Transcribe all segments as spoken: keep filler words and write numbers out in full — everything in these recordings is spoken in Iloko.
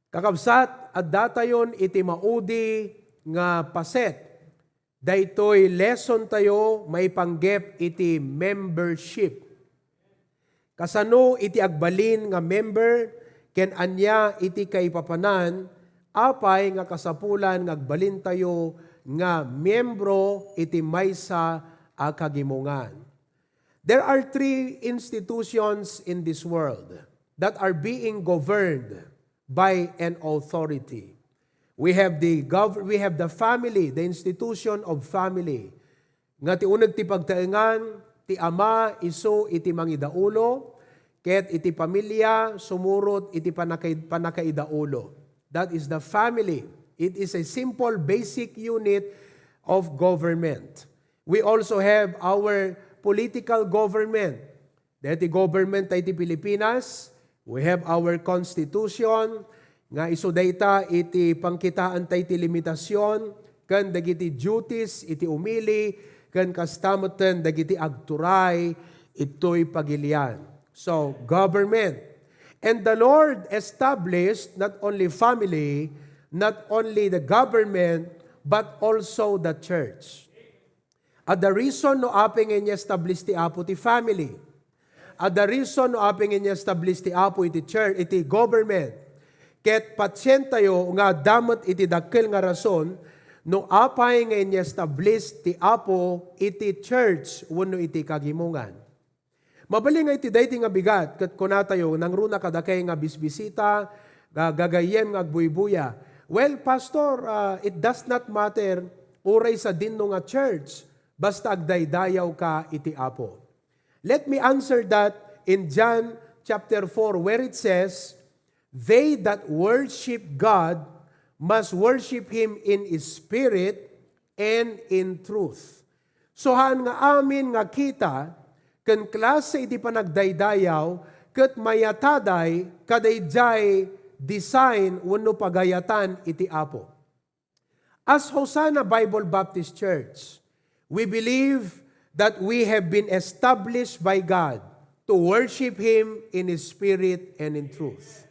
Kakabsat, addatayon iti maudi nga paset. Daytoy lesson tayo maipanggep iti membership. Kasano iti agbalin nga member ken ania iti kaipapanan, apay nga kasapulan nga agbalintayo nga miyembro iti maysa a kagimongan? There are three institutions in this world that are being governed by an authority. We have the gov- we have the family, the institution of family. Nga ti uneg ti pagtaengan, ti ama isu iti mangidaulo, ket iti pamilya sumurot iti panakay- panakaidaulo. That is the family. It is a simple basic unit of government. We also have our political government. Dayta ti government tayo ti Pilipinas, we have our constitution, nga isu dayta iti pangkitaan tayo ti limitasyon, ken dagiti duties iti umili, ken kasta metten dagiti agturay itoy pagilian. So, government. And the Lord established not only family, not only the government, but also the church. Adda reason no apay nga inya-establish ti Apo ti family. Adda reason no apay nga inya-establish ti Apo iti church, iti government. Ket patientayo nga adda met iti dakkel nga rason no apay nga inya-establish ti Apo iti church wenno iti kagimongan. Mabalin nga iti daydi nga bigat, ket kunatayo, nangruna kadakay nga bisbisita, ga-, gagayyem nga agbuybuya. Well, Pastor, ah, it does not matter, uray sadinno nga church, basta agdaydayaw ka iti Apo. Let me answer that in John chapter four, where it says, "They that worship God must worship Him in spirit and in truth." So, haan nga amin nga kita ken klase iti panagdaydayaw ket mayataday kadaydiay design wenno pagayatan iti Apo. As Hosanna Bible Baptist Church, we believe that we have been established by God to worship Him in His Spirit and in truth.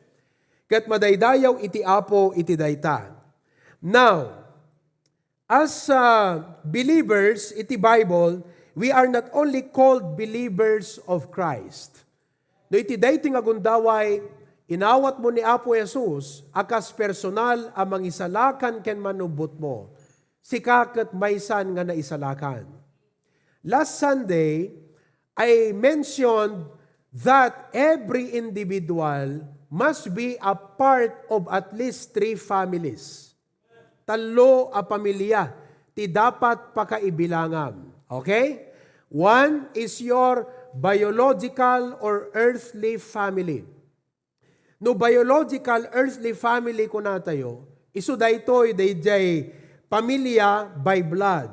Ket madaydayaw iti Apo iti dayta. Now, as, uh, believers iti Bible, we are not only called believers of Christ. No iti daytoy nga gundaway, inawatmo ni Apo Jesus a kas personal a mangisalakan ken manubbotmo, sika ket maysan nga naisalakan. Last Sunday, I mentioned that every individual must be a part of at least three families. Tallo a pamilya ti dapat pakaibilangam. Okay? One is your biological or earthly family. No biological earthly family kunatayo, isu daytoy daydiay pamilya by blood.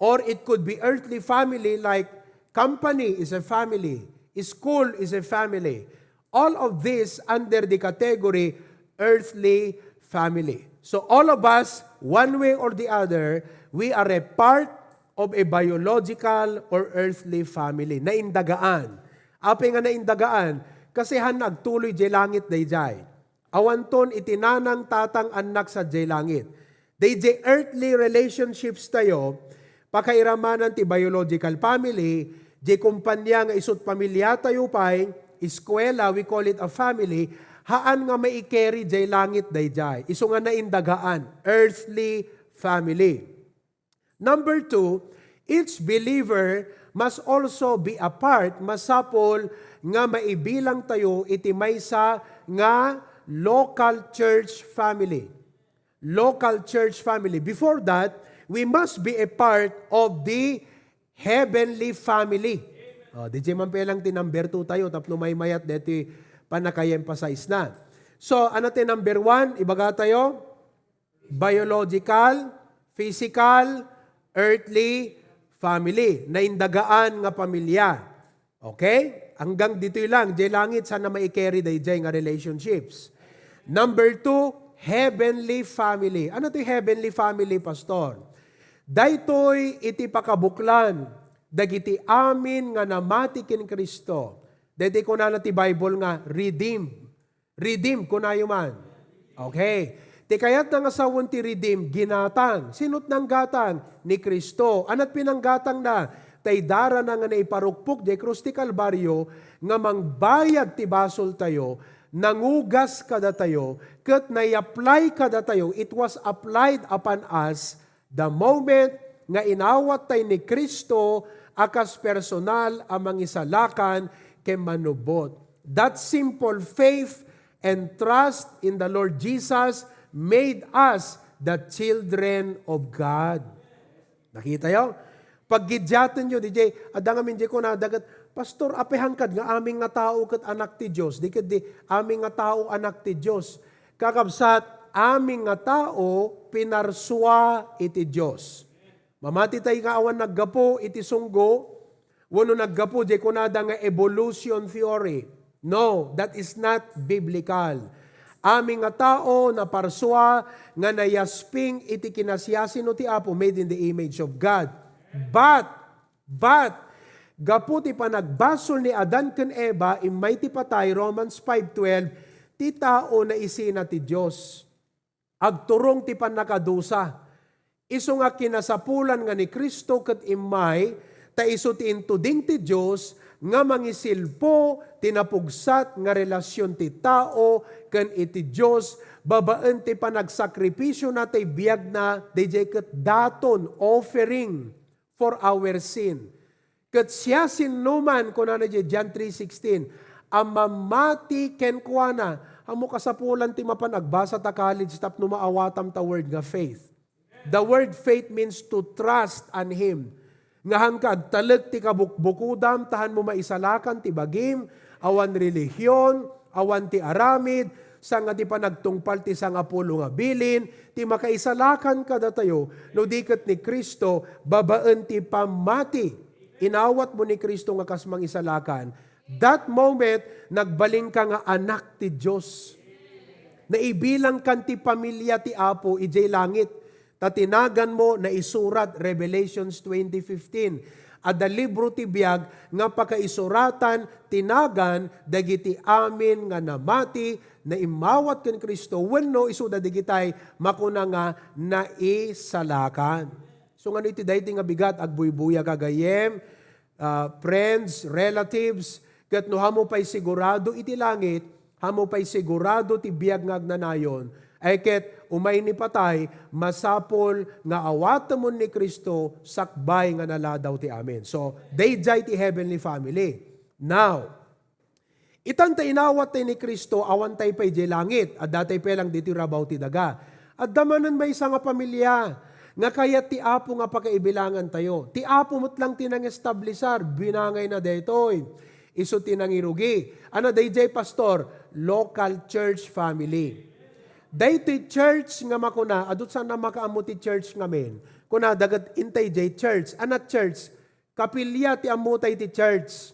Or it could be earthly family like company is a family, school is a family. All of this under the category earthly family. So all of us, one way or the other, we are a part of a biological or earthly family. Naindagaan. Apay nga naindagaan? Kasi haan agtuloy jay langit dayjay. Awanton iti nanang, tatang, annak sadiay langit. Dayjay earthly relationships tayo, pakairamanan ti biological family, jay kumpanya nga isut pamilya tayo pay, eskwela, we call it a family, haan nga mai-carry jay langit dayjay. Isu nga naindagaan, earthly family. Number two, each believer must also be a part, masapol nga maibilang tayo iti maysa nga local church family. Local church family. Before that, we must be a part of the heavenly family. Oh, di man pelang ti number two tayo, tapno maymayat deti panakay-emphasize na. So, ano ti number one? Ibaga tayo? Biological, physical, earthly family. Naindagaan nga pamilya. Okay? Hanggang ditoy lang, jay langit, haan nga mai-carry dayjay nga relationships. Number two, heavenly family. Ano ti heavenly family, Pastor? Daytoy iti pakabuklan dagiti amin nga namati ken Cristo. Daytoy kunana ti Bible nga redeemed. Redeem, kunayo man. Okay. Ti kayatna nga sawen ti redeem, ginatang. Sino't nanggatang? Ni Cristo. Anat pinanggatangna? Tay darana nga naiparukpok diay krus ti Kalbario nga mangbayad ti basoltayo, nangugas kadatayo, ket nai-apply kadatayo. It was applied upon us the moment nga inawat tay ni Cristo a kas personal a mangisalakan ken manubot. That simple faith and trust in the Lord Jesus made us the children of God. Nakita yo? Paggidiaten yo, D J, adda ngamin di kunada ket, "Pastor, apehan kad nga amin nga tao ket anak ti Dios." Di ket di, amin nga tao anak ti Dios. Kakabsat, amin nga tao pinarsua iti Dios. Mamati tay nga awan naggapu iti sunggo, wenno naggapu di kunada nga evolution theory. No, that is not biblical. Amin nga tao naparsua nga nayasping iti kinasiasino ti Apo, made in the image of God. But, but, gapu ti panagbasol ni Adan ken Eva, immay ti patay, Romans five twelve, ti tao naisina ti Dios. Agturong ti pannakadusa. Isu nga kinasapulan nga ni Cristo ket immay, ta isu ti intuding ti Dios nga mangisilpo ti napugsat nga relasion ti tao ken iti Dios babaen ti panagsakripisio na tay biagna, daydiay ket daton, offering for our sin. Ket siasinoman, kunana diay John three sixteen, a mamati kenkuana, ammo kasapulan ti mapan agbasa ta college tapno maawatam ta word nga faith. The word faith means to trust on Him. Nga hanka agtalek ti kabukbukodam, ta hanmo maisalakan ti bagim, awan relihion, awan ti aramid, saan nga ti panagtungpal ti sangapulo nga bilin, ti makaisalakan kadatayo, no di ket ni Cristo, babaen ti pammati. Inawatmo ni Cristo nga kas mangisalakan. That moment, nagbalinka nga anak ti Dios. Naibilangkan ti pamilia ti Apo idiay langit. Ta ti naganmo naisurat, Revelations twenty fifteen. Adda libro ti biag nga pakaisuratan ti nagan dagiti amin nga namati, naimmawat ken Cristo, wenno isuda dagitay makuna nga naisalakan. So, ngano iti daytoy nga bigat? Agbuybuya, gagayyem, ah, friends, relatives, ket no ammo pay sigurado iti langit, ammo pay sigurado ti biag nga agnanayon, ay ket umay ni patay, masapul nga awatemon ni Cristo sakbay nga naladaw ti amin. So, daydiay ti heavenly family. Now, itan ta inawat tay ni Cristo, awan tay pay diay langit, adda tay pay lang ditoy rabaw ti daga. Adda manen maysa nga pamilia nga kayat ti Apo nga pakaibilangan tayo. Ti Apo met lang ti nang-establisar, binangayna daytoy. Isu ti nangirugi. Ano daydiay, pastor? Local church family. Daytoy church nga makuna, adut saan a makaammo ti church ngamin. Kuna daget intay diay church. Ano church? Kapilya ti ammo tay ti church.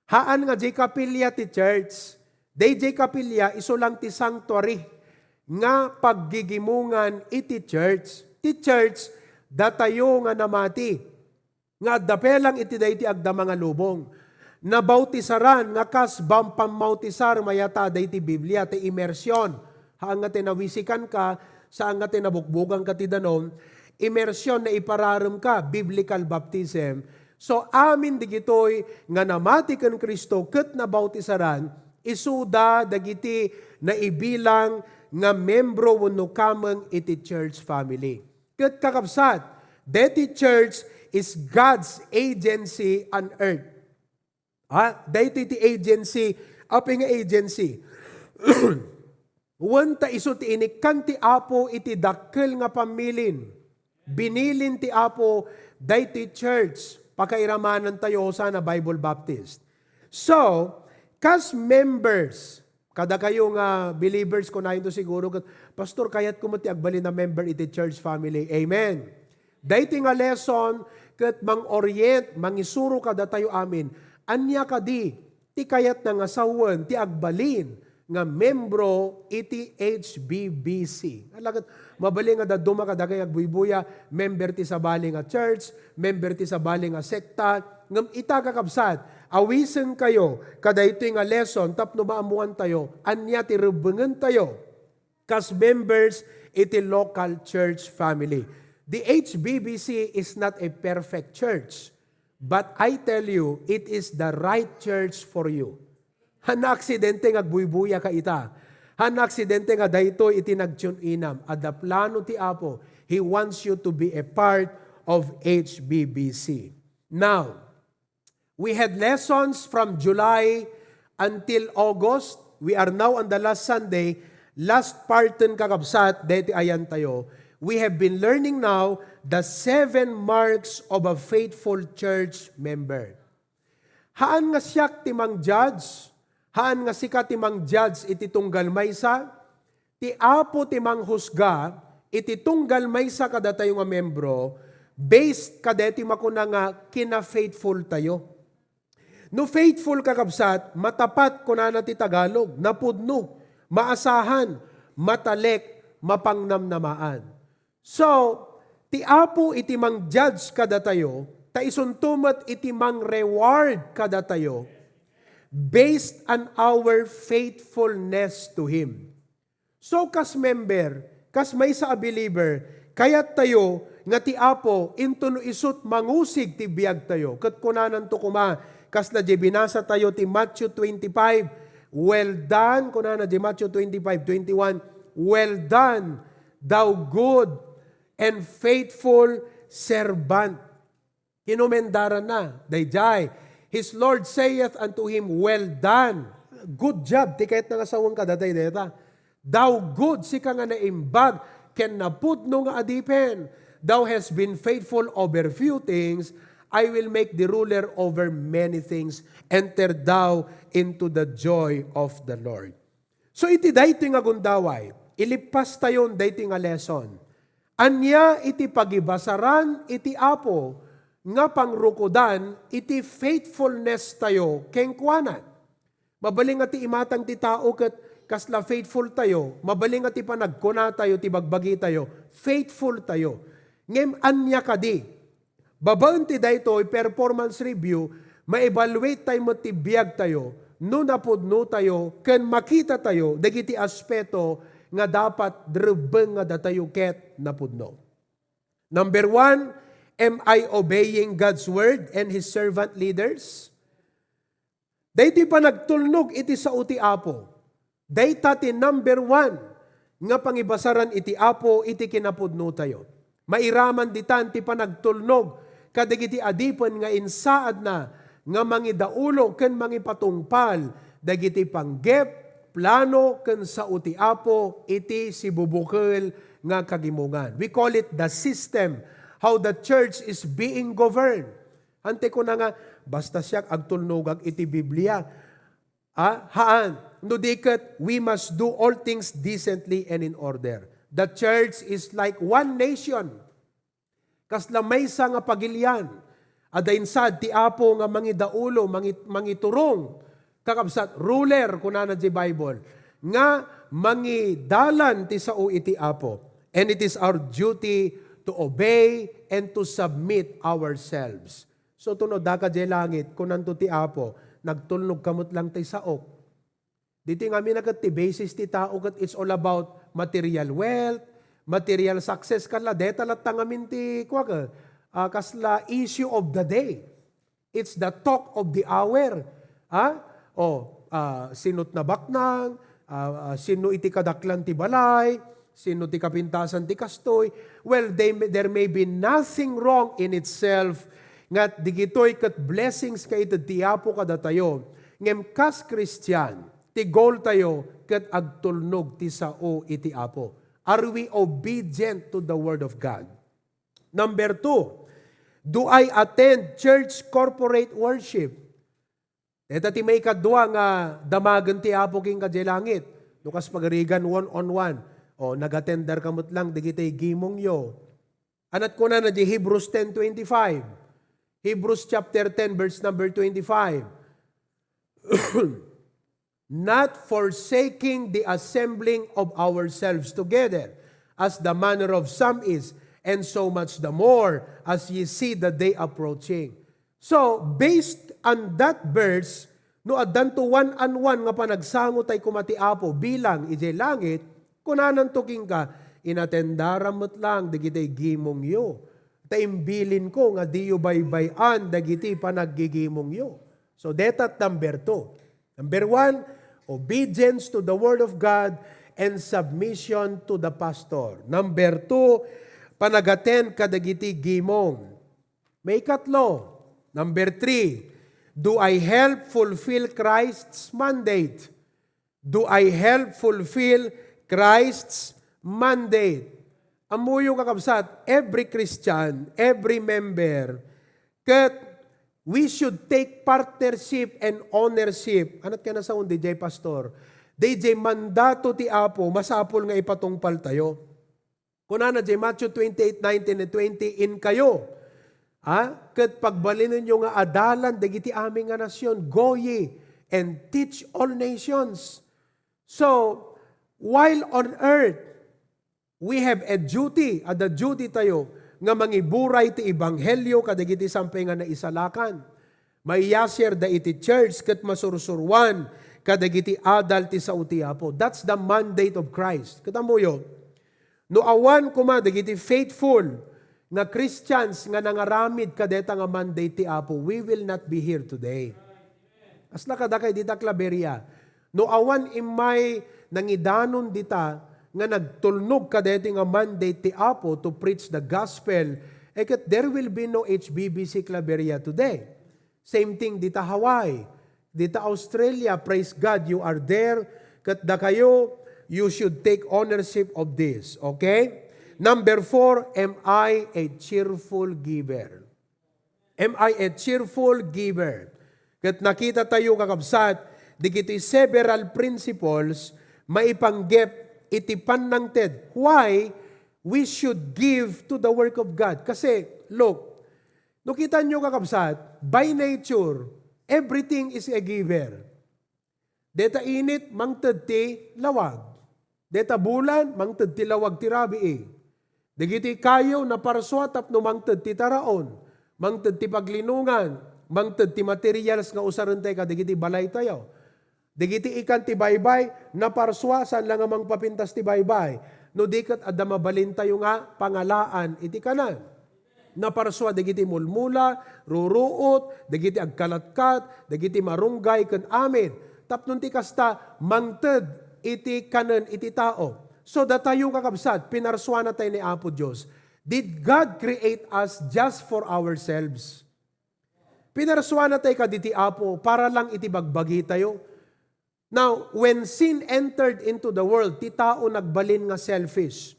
Haan nga diay kapilya ti church. Daydiay kapilya, isu lang ti sanctuary nga paggigimongan iti church. Ti church, datayo nga namati. Nga adda pay lang iti daytoy agdama nga lubong. Nabautisaran nga kas bam-, pammautisar mayata daytoy Biblia, ti immersion. Haan nga ti nawisikan ka, saan nga ti nabukbugan ka ti danum, immersion, naipararem ka, biblical baptism. So, amin digitoy nga namati ken Cristo ket nabautisaran, isuda dagiti naibilang nga membro wenno kameng iti church family. Ket kakabsat, deti church is God's agency on earth. Ha? Daytoy ti agency, apay nga agency? Wen ta isu ti inikkan ti Apo iti dakkel nga pammilin. Binilin ti Apo daytoy church. Pakairamanantayo sana Bible Baptist. So, kas members, kadakayo nga believers, kunayonto siguro ket, "Pastor, kayatko met ti agbalin a member iti church family." Amen. Daytoy nga lesson ket mang-orient, mangisuro kadatayo amin. Ania kadi ti kayatna nga sawen ti agbalin nga membro iti H B B C? Ala ket mabalin nga dadduma kadagay agbuybuya, member ti sabali nga church, member ti sabali nga sekta, ngem ita, kakabsat, awisenkayo kadaytoy nga lesson tapno maammoantayo ania ti rebbengentayo. kas members iti local church family. The H B B C is not a perfect church, but I tell you, it is the right church for you. Haan nga aksidente nga agbuybuya ka ita. Haan nga aksidente nga daytoy iti nagtune inam. Adda plano ti Apo. He wants you to be a part of H B B C. Now, we had lessons from July until August. We are now on the last Sunday. Last parten, kakabsat, deti ayan tayo. We have been learning now the seven marks of a faithful church member. Haan nga siak ti mang-judge, haan nga sika ti mang-judge iti tunggal maysa, ti Apo ti manghusga iti tunggal maysa kadatayo nga membro, based kadeti makuna nga kina-faithful tayo. No faithful, kakabsat, matapat, kunana ti Tagalog, napudno, maasahan, matalek, mapangnamnamaan. So, ti Apo iti mang-judge kadatayo, ta isunto met iti mang-reward kadatayo, based on our faithfulness to Him. So, kas member, kas maysa a believer, kayat tayo nga ti Apo, intono isut mangusig ti biag tayo. Ket kunananto koma, kasla di binasa tayo ti Matthew twenty-five, "Well done," kunana di Matthew twenty-five twenty-one, "Well done, thou good and faithful servant." Kinumendaranna daydiay. "His Lord saith unto him, 'Well done.'" Good job, ti kayatna nga sawen kadatayo dayta. "Thou good, sika nga naimbag ken napudno nga adipen. Thou hast been faithful over few things, I will make thee ruler over many things. Enter thou into the joy of the Lord." So iti daytoy nga gundaway, ilippas tayon daytoy nga lesson. Ania iti pagibasaran iti Apo nga pangrukodan iti faithfulness tayo kenkuana? Mabalin nga ti imatang ti tao ket kasla faithful tayo, mabalin nga ti panagkuna tayo, ti bagbagi tayo, faithful tayo. Ngem ania kadi? Babaen ti daytoy performance review, ma-evaluate tayo met ti biag tayo no napudno tayo ken makita tayo dagiti aspeto nga dapat rebbeng nga datayo ket napudno. Number one, am I obeying God's word and His servant leaders? Daytoy panagtulnog iti sao ti Apo. Dayta ti number one nga pangibasaran iti Apo iti kinapudno tayo. Mairaman ditan ti panagtulnog kadagiti adipen nga insaadna nga mangidaulo ken mangipatungpal dagiti panggep, plano, ken sao ti Apo iti sibubukel nga kagimongan. We call it the system, how the church is being governed. Ante kuna nga, basta siak agtulnogak iti Biblia. Ah, haan. No di ket, we must do all things decently and in order. The church is like one nation. Kasla maysa nga pagilian. Adda insad ti Apo nga mangidaulo, mangi-, mangiturong. Kakabsat, ruler, kunana di Bible, nga mangidalan ti sao iti Apo. And it is our duty to obey and to submit ourselves. So, tuno daka jay langit, kunanto ti Apo, "Nagtulnog ka met lang tay saok." Ditoy ngamin a ket ti basis ti tao ket it's all about material wealth, material success, kala deta latta ngamin ti kua ke, ah, kasla issue of the day. It's the talk of the hour. Ha? O, ah, sino't nabaknang, ah, ah, sino iti kadaklan ti balay, sino ti kapintasan ti kastoy. Well, they, there may be nothing wrong in itself, nga digitoy ket blessings nga ited ti Apo kadatayo. Ngem kas Kristian, ti goal tayo ket agtulnog ti sao iti Apo. Are we obedient to the Word of God? Number two, do I attend church corporate worship? Deta ti maikadua nga damagen ti Apo ken kadiay langit. No kas pagarigan one-on-one. O, nag-attender ka met lang, digitay gimongyo. Anat kunana di Hebrews ten twenty-five. Hebrews chapter ten, verse number twenty-five. "Not forsaking the assembling of ourselves together, as the manner of some is, and so much the more as ye see the day approaching." So, based on that verse, no addanto one-on-one nga panagsango tay kuma ti Apo bilang idiay langit, Kunananto kenka, "Inatendaram met lang dagiti gimongyo. Ta imbilinko nga diyo baybay-an dagiti panaggigimongyo." So, deta't number two. Number one, obedience to the word of God and submission to the pastor. Number two, panagaten kadagiti gimong. Maikatlo, number three, do I help fulfill Christ's mandate? Do I help fulfill Christ's mandate? Ammoyo, kakabsat, every Christian, every member, ket we should take partnership and ownership. Anat ka na sa undi, jay pastor? Dayjay mandato ti Apo, masapul nga ipatungpal tayo. Kunana jay Matthew twenty-eight nineteen and twenty, "Inkayo, ah, ket pagbalinenyo nga adalan dagiti amin nga nasion, go ye and teach all nations." So, while on earth, we have a duty, adda duty tayo nga mangiburay ti ebanghelio kadagiti sampay nga naisalakan. Maiyasirda iti church ket masursuruan kadagiti adal ti sao ti Apo. That's the mandate of Christ. Ket ammoyo, no awan koma dagiti faithful nga Christians nga nangaramid kadeta nga mandate ti Apo, we will not be here today. Kasla kadakay dita Claveria. No awan immay nangidanon dita nga nagtulnog kadeti nga mandate ti Apo to preach the gospel, eh, ket there will be no H B B C Claveria today. Same thing dita Hawaii, dita Australia, praise God, you are there. Ket dakayo, you should take ownership of this, okay? Number four, am I a cheerful giver? Am I a cheerful giver? Ket nakita tayo, kakabsat, digiti several principles maipanggep iti pannangted. Why we should give to the work of God? Kasi, look, no kita nyo, kakabsat, by nature, everything is a giver. Deta init, mangted ti lawag. Deta bulan, mangted ti lawag ti rabii. Dagiti kayo, naparsua tapno mangted ti taraon, mangted ti paglinongan, mangted ti materials nga usarentayo kadagiti balaytayo. Dagiti ikan ti baybay, naparsua, saan la nga mangpapintas ti baybay. No di ket adda mabalintayo nga pangalaan iti kanan. Naparsua dagiti mulmula, ruruot, dagiti agkalatkat, dagiti marunggay ken amin. Tapno ti kasta, mangted iti kanen iti tao. So, datayo, kakabsat, pinarsuanatayo ni Apo Dios. Did God create us just for ourselves? Pinarsuanatayo kadi ti Apo para lang iti bagbagitayo? Now, when sin entered into the world, ti tao nagbalin nga selfish.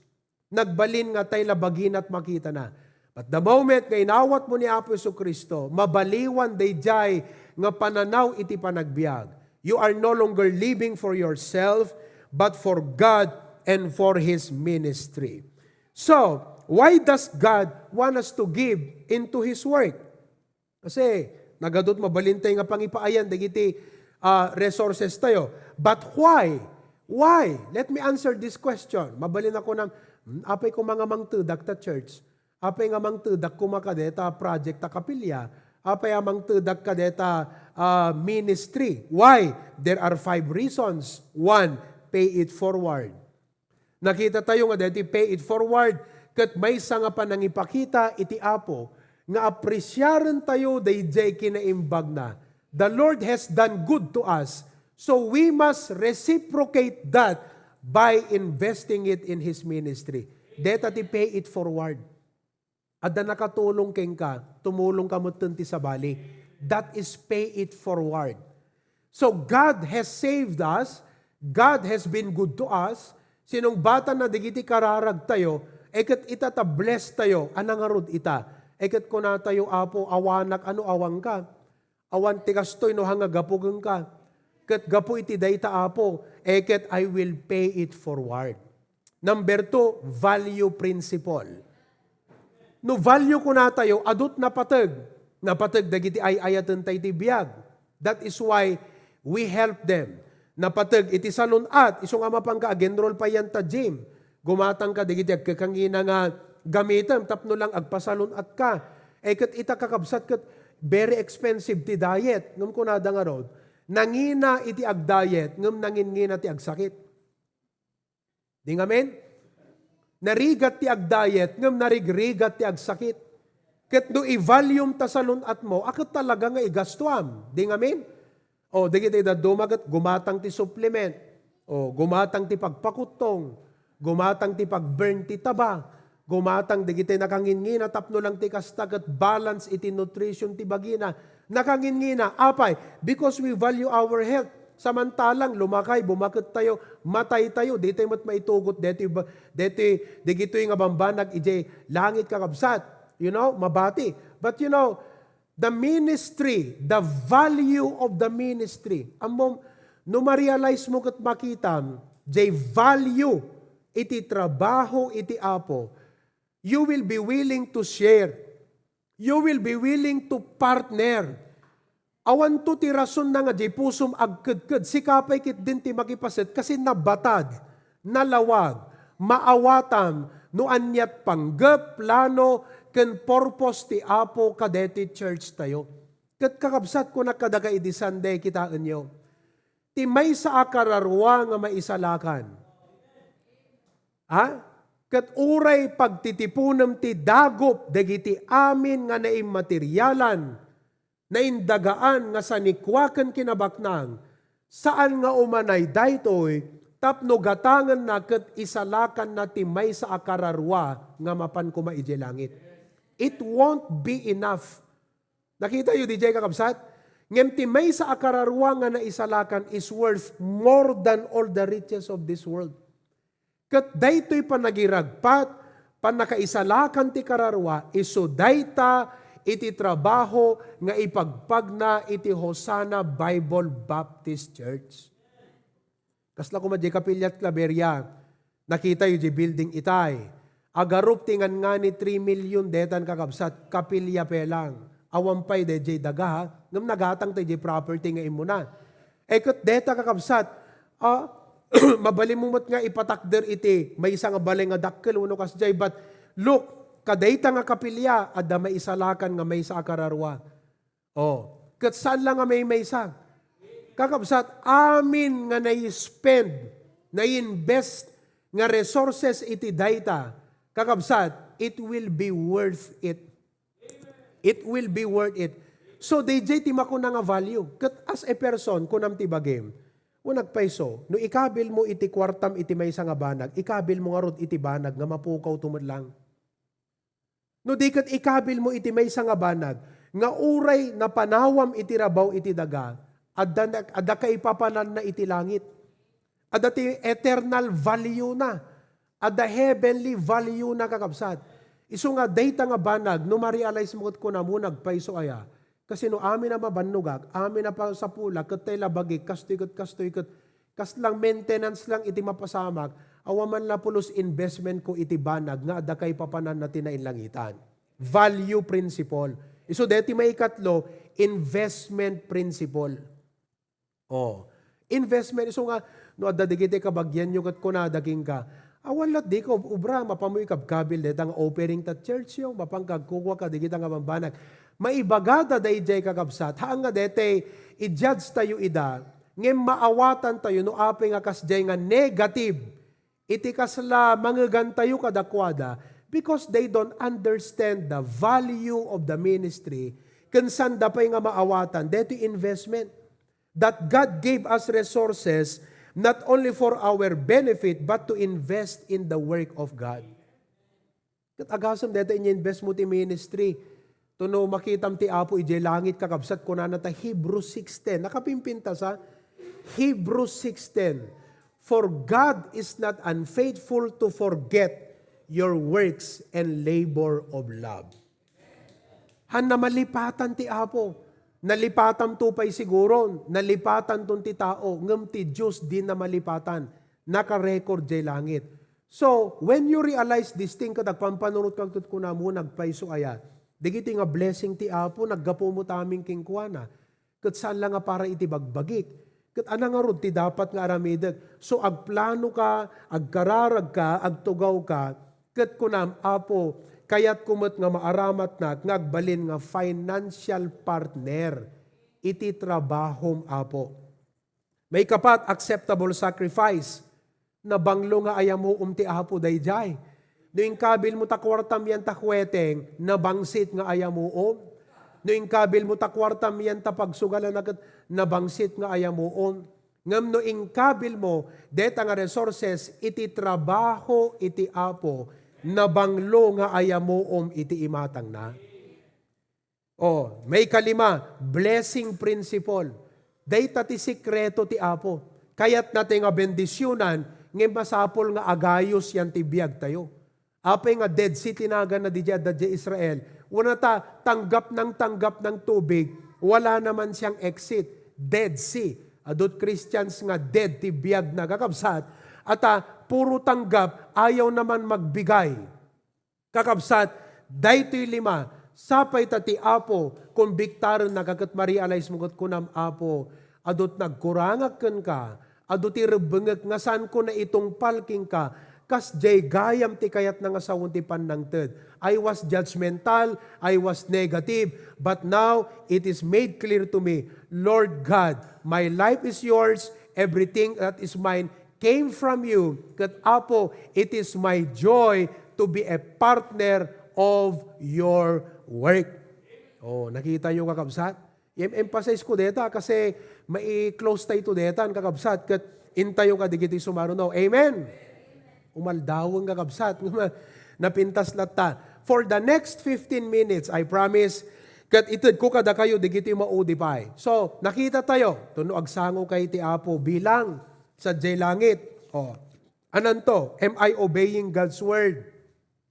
Nagbalin nga tay la bagina ti makitana. But the moment nga inawatmo ni Apo Jesu-Cristo, mabaliwan daydiay nga pananaw iti panagbiag. You are no longer living for yourself, but for God and for His ministry. So, why does God want us to give into His work? Kasi nagadut mabalintay nga pangipaayan dagiti, ah, resources tayo. But why? Why? Let me answer this question. Mabalin ako ng, "Hmm, apay ko mga mangtedak ta church? Apay nga mangtedak kuma kadeta project ta kapilya? Apay a mangtedak kadeta, ah, ministry?" Why? There are five reasons. One, pay it forward. Nakita tayo nga daytoy pay it forward, ket maysa nga panangipakita iti Apo nga apresiaren tayo daydiay kinaimbagna. The Lord has done good to us, so we must reciprocate that by investing it in His ministry. Deta ti pay it forward. Adda nakatulong kenka, tumulong ka metten ti sabali. That is pay it forward. So God has saved us, God has been good to us, sinungbatanna dagiti kararag tayo, e ket ita ta bless tayo a nangarud ita. E ket kuna tayo, "Apo, awanak, ano awanka?" Awan ti kastoy no hanga gapu kenka. Ket gapu iti dayta, Apo, e ket I will pay it forward. Number two, value principle. No value kunatayo, adut napateg. Napateg dagiti ay-ayaten tay ti biag. That is why we help them. Napateg iti salun-at, isu nga mapanka ag-enroll pay yan ta gym. Gumatangka dagiti agkakangina nga gamitem tapno lang agpasalun-atka. E ket ita, kakabsat, ket very expensive ti diet. Ngem kunada ngarud, nangina iti agdiet, ngem nangingina ti agsakit. Di ngamin? Narigat ti agdayet, ngem narigrigat ti agsakit. Ket no i-volume ta salun-atmo, a ket talaga nga igastuam. Di ngamin? O, dagiti dadduma ket gumatang ti supplement. O, gumatang ti pagpakuttong. Gumatang ti pag-burn ti taba. Gumatang dagiti nakangingina tapno lang ti kasta ket balance iti nutrition ti bagina. Nakangingina, apay? Because we value our health. Samantalang lumakay, bumaket tayo, matay tayo, di tayo met maitugot deti, deti, dagitoy nga bambanag idiay langit, kakabsat. You know, mabati. But you know, the ministry, the value of the ministry. Ammom, no ma-realize mo ket makitam, jay value iti trabaho iti Apo, you will be willing to share. You will be willing to partner. Awanto ti rasonna nga di pusom agkedked, sika pay ketdin ti makipaset, kasi nabatad, nalawag, maawatam no aniat panggep, plano, ken purpose ti Apo kadeti church tayo. Ket kakabsat, kunak kadaka idi Sunday, kitaenyo, ti maysa a kararua nga maisalakan. Ha? Ket uray pagtitiponem ti dagup dagiti amin nga naimmaterialan, naindagaan nga sanikua ken kinabaknang, saan nga umanay daytoy tapno gatangenna ket isalakanna ti maysa a kararua nga mapan koma idiay langit. It won't be enough. Nakitayo diay, kakabsat? Ngem ti maysa a kararua nga naisalakan is worth more than all the riches of this world. Ket daytoy panagiragpat, pannakaisalakan ti kararua, isu dayta iti trabaho nga ipagpagna iti Hosanna Bible Baptist Church. Kasla koma diay kapiliat Claveria, nakitayo diay building itay. Agarup ti ngangani three million detan, kakabsat, kapilia pay lang. Awan pay daydiay daga, ha? Ngem nagatang tay diay property nga immuna. E ket deta, kakabsat, ah, mabalin mo met nga ipatakder iti maysa nga balay nga dakkel wenno kasdiay, but look, kadayta nga kapilia, adda maisalakan nga maysa a kararua. Oh, ket saan la nga maymaysa. Kakabsat, amin nga nai-spend, nai-invest nga resources iti dayta, kakabsat, it will be worth it. It will be worth it. So, daydiay ti makuna nga value. Ket as a person, kunam ti bagim, o nagpayso, no ikabil mo iti kuartam iti maysa nga banag, ikabil mo ngarud iti banag nga mapukawto met lang. No di ket ikabil mo iti maysa nga banag nga uray napanawam iti rabaw iti daga, adda, adda kaipapananna iti langit. Adda ti eternal value na. Adda heavenly value na, kakabsat. Isu nga dayta nga banag, no ma-realize mo ket kunam, "O, nagpayso aya?" Kasi no amin a mabannogak, amin a pasapulak, ket tay labagik, kastoy ket kastoy ket, kaslang maintenance lang iti mapasamak, awan man la pulos investment ko iti banag nga adda kaipapananna ti nainlangitan. Value principle. Isu deti maikatlo, investment principle. Oh, investment. Isu nga, no adda dagiti kabagianyo ket kunada kenka, "Awan lat dika ob-, obra, mapanmo ikabkabil dayta nga offering ta churchyo, mapanka agkukua kadagita nga bambanag." Maibagada daydiay, kakabsat, haan nga daytoy i-judge tayo ida, ngem maawatan tayo no apay nga kasdiay nga negative iti kasla mangegantayo kadakuada, because they don't understand the value of the ministry, ken sanda pay nga maawatan daytoy investment. That God gave us resources not only for our benefit, but to invest in the work of God. Ket agasem dayta inya-invest mo ti ministry. Tuno makitam ti Apo idiay langit, kakabsat, kunana ta Hebrews six ten. Nakapimpintas, ha? Hebrews six ten, "For God is not unfaithful to forget your works and labor of love." Haan, namalipatan ti Apo. Nalipatanto pay siguro, nalipatanton ti tao, ngem ti Dios dina malipatan. Naka-record jay langit. So, when you realize this thing, ket agpampanunot ka ket kunam, "O, nagpayso aya?" Dagiti nga blessing ti Apo, naggapu met amin kenkuana. Ket saan la nga para iti bagbagik. Ket ania ngarud ti dapat nga aramidek? So, agplano ka, agkararag ka, agtugaw ka, ket kunam, "Apo, kayatko met nga maaramatnak nga agbalin nga financial partner iti trabahom, Apo." Maikapat, acceptable sacrifice. Nabanglo nga ayamuom ti Apo daydiay. No inkabil mo ta kuartam yan ta kuweteng, nabangsit nga ayamuom. No inkabil mo ta kuartam yan ta pagsugalan a ket, nabangsit nga ayamuom. Ngem no inkabil mo deta nga resources iti trabaho iti Apo, nabanglo nga ayamuom iti imatangna. Oh, may kalima, blessing principle. Dayta ti sikreto ti Apo. Kayatna ti nga bendisionan, ngem masapul nga agayos yan ti biag tayo. Apay nga Dead Sea ti naganna didiay adda diay Israel. Una ta, tanggap ng tanggap ng tubig, wala naman siyang exit. Dead Sea. Adut Christians nga dead ti biag na, kakabsat. Ata, puro tanggap, ayaw naman magbigay. Kakabsat, daytoy lima, sapay ta ti Apo, kumbiktarennak ket ma-realize mo ket kunam, Apo, adut nagkurangak kenka, adu ti rebbengek nga saanko naitungpal kenka, kas diay gayam ti kayatna nga sawen ti pannangted. I was judgmental, I was negative, but now it is made clear to me, Lord God, my life is yours, everything that is mine came from you. Ket Apo, it is my joy to be a partner of your work. Oh, nakita yo, kakabsat? I-emphasize ko deta kasi mai-close tayo to detan, kakabsat, ket intayo ka digiti sumaruno. Amen? Umaldawen, kakabsat. Napintas latta. For the next fifteen minutes, I promise, ket itedko kadakayo digiti maudi pay. So, nakita tayo, tuno agsango kay ti Apo bilang sadiay langit. Oh. Ananto? Am I obeying God's word?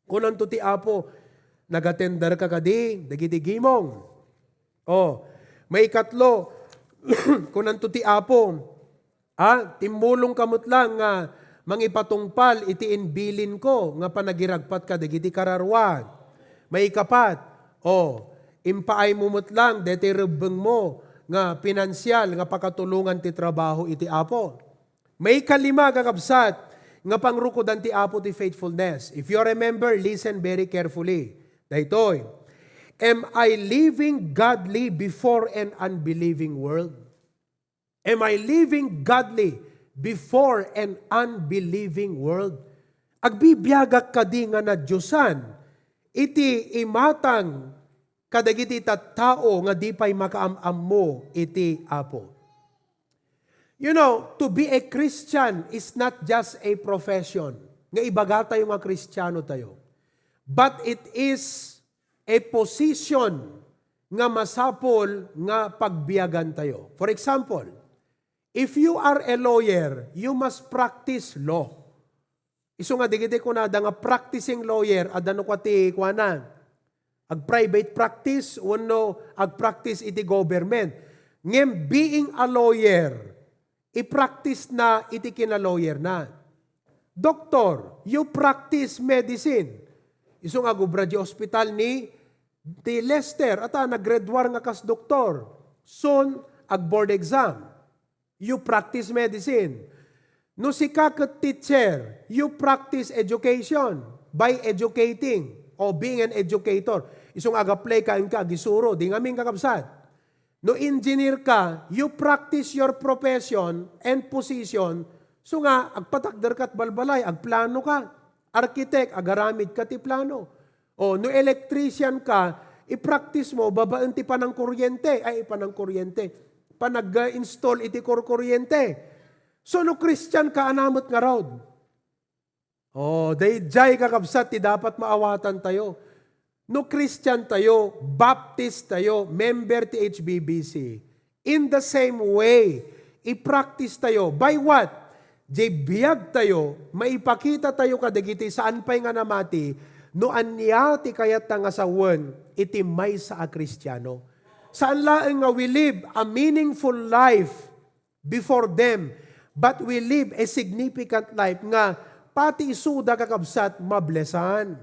Kunanto ti Apo, nagatenderka kadi dagiti gimong? Oh, maikatlo, kunanto ti Apo, ha? Timmulongka met lang nga mangipatungpal iti imbilinko nga panagiragpat kadagiti kararua. Maikapat, oh, impaaymo met lang daytoy rebbengmo nga pinansial nga pakatulongan ti trabaho iti Apo. Maikalima, kakabsat, nga pangrukodan ti Apo ti faithfulness. If you remember, listen very carefully. Daytoy, am I living godly before an unbelieving world? Am I living godly before an unbelieving world? Agbibiagak kadi nga nadiosan iti imatang kadagiti tattao nga di pay makaam-ammo iti Apo. You know, to be a Christian is not just a profession nga ibaga tayo nga Kristiano tayo, but it is a position nga masapul nga pagbiagan tayo. For example, if you are a lawyer, you must practice law. Isu nga digiti kunada nga practicing lawyer, adda no kua ti kuana, ag-private practice wenno ag-practice iti government. Ngem being a lawyer, i-practice na iti kinalawyer na. Doktor, you practice medicine. Isu nga agubra di hospital ni ti Lester, ata naggraduar nga kas doktor. Soon, ag-board exam. You practice medicine. No sika ket teacher, you practice education by educating o being an educator. Isu nga ag-apply ka, inka agisuro, di ngamin, kakabsat. No engineer ka, you practice your profession and position, so nga agpatakder ka at balbalay, agplano ka. Architect, agaramid ka ti plano. O, no electrician ka, i-practice mo babaen ti panangkuryente, ay, panangkuryente, panag-install iti kurkuryente. So, no Christian ka, ania met ngarud? O, daydiay, kakabsat, ti dapat maawatan tayo. No Christian tayo, Baptist tayo, member ti H B B C, in the same way, i-practice tayo. By what? Diay biag tayo, maipakita tayo kadagiti saan pay nga namati no ania ti kayatna nga sawen iti maysa a Kristiano. Saan laeng nga we live a meaningful life before them, but we live a significant life nga pati isuda, kakabsat, mablesan.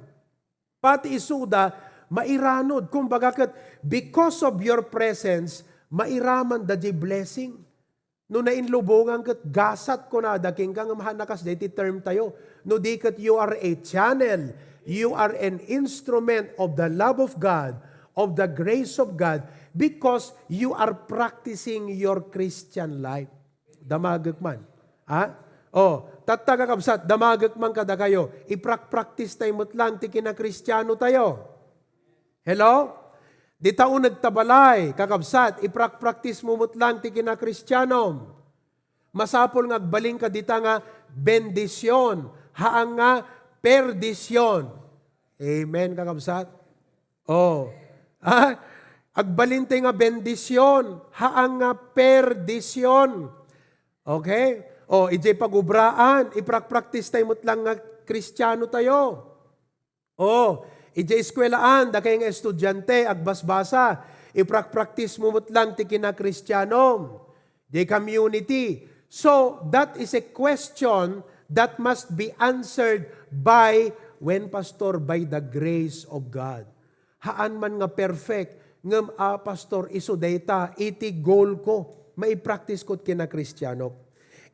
Pati isuda, mairanod. Kumbaga ket, because of your presence, mairamanda diay blessing. No nainlubongan ket gasat, kunada kenka, ngem haan a kas daytoy term tayo. No di ket, you are a channel, you are an instrument of the love of God, of the grace of God, because you are practicing your Christian life. Damagek man. Ha? Oh, Tatta, kakabsat, damagek man kadakayo, iprakpraktis tayo met lang ti kinakristiano tayo. Hello? Dita uneg ta balay, kakabsat, iprakpraktis mo met lang ti kinakristianom. Masapul nga agbalin ka dita nga bendision, haan nga perdision. Amen, kakabsat? Oh. Ah, agbalin tayo nga bendision, haan nga perdision. Okay? Oh, ijay pagubraan, iprakpraktis tayo met lang nga Kristiano tayo. Oh, ijay eskuelaan, dakay nga estudiante, agbasbasa, iprakpraktis mo met lang ti kinakristianom. The community. So, that is a question that must be answered by, when, Pastor? By the grace of God. Haan man nga perfect, ngem, ah, Pastor, isu dayta iti goal ko. Maipractice ko ti kinakristianok.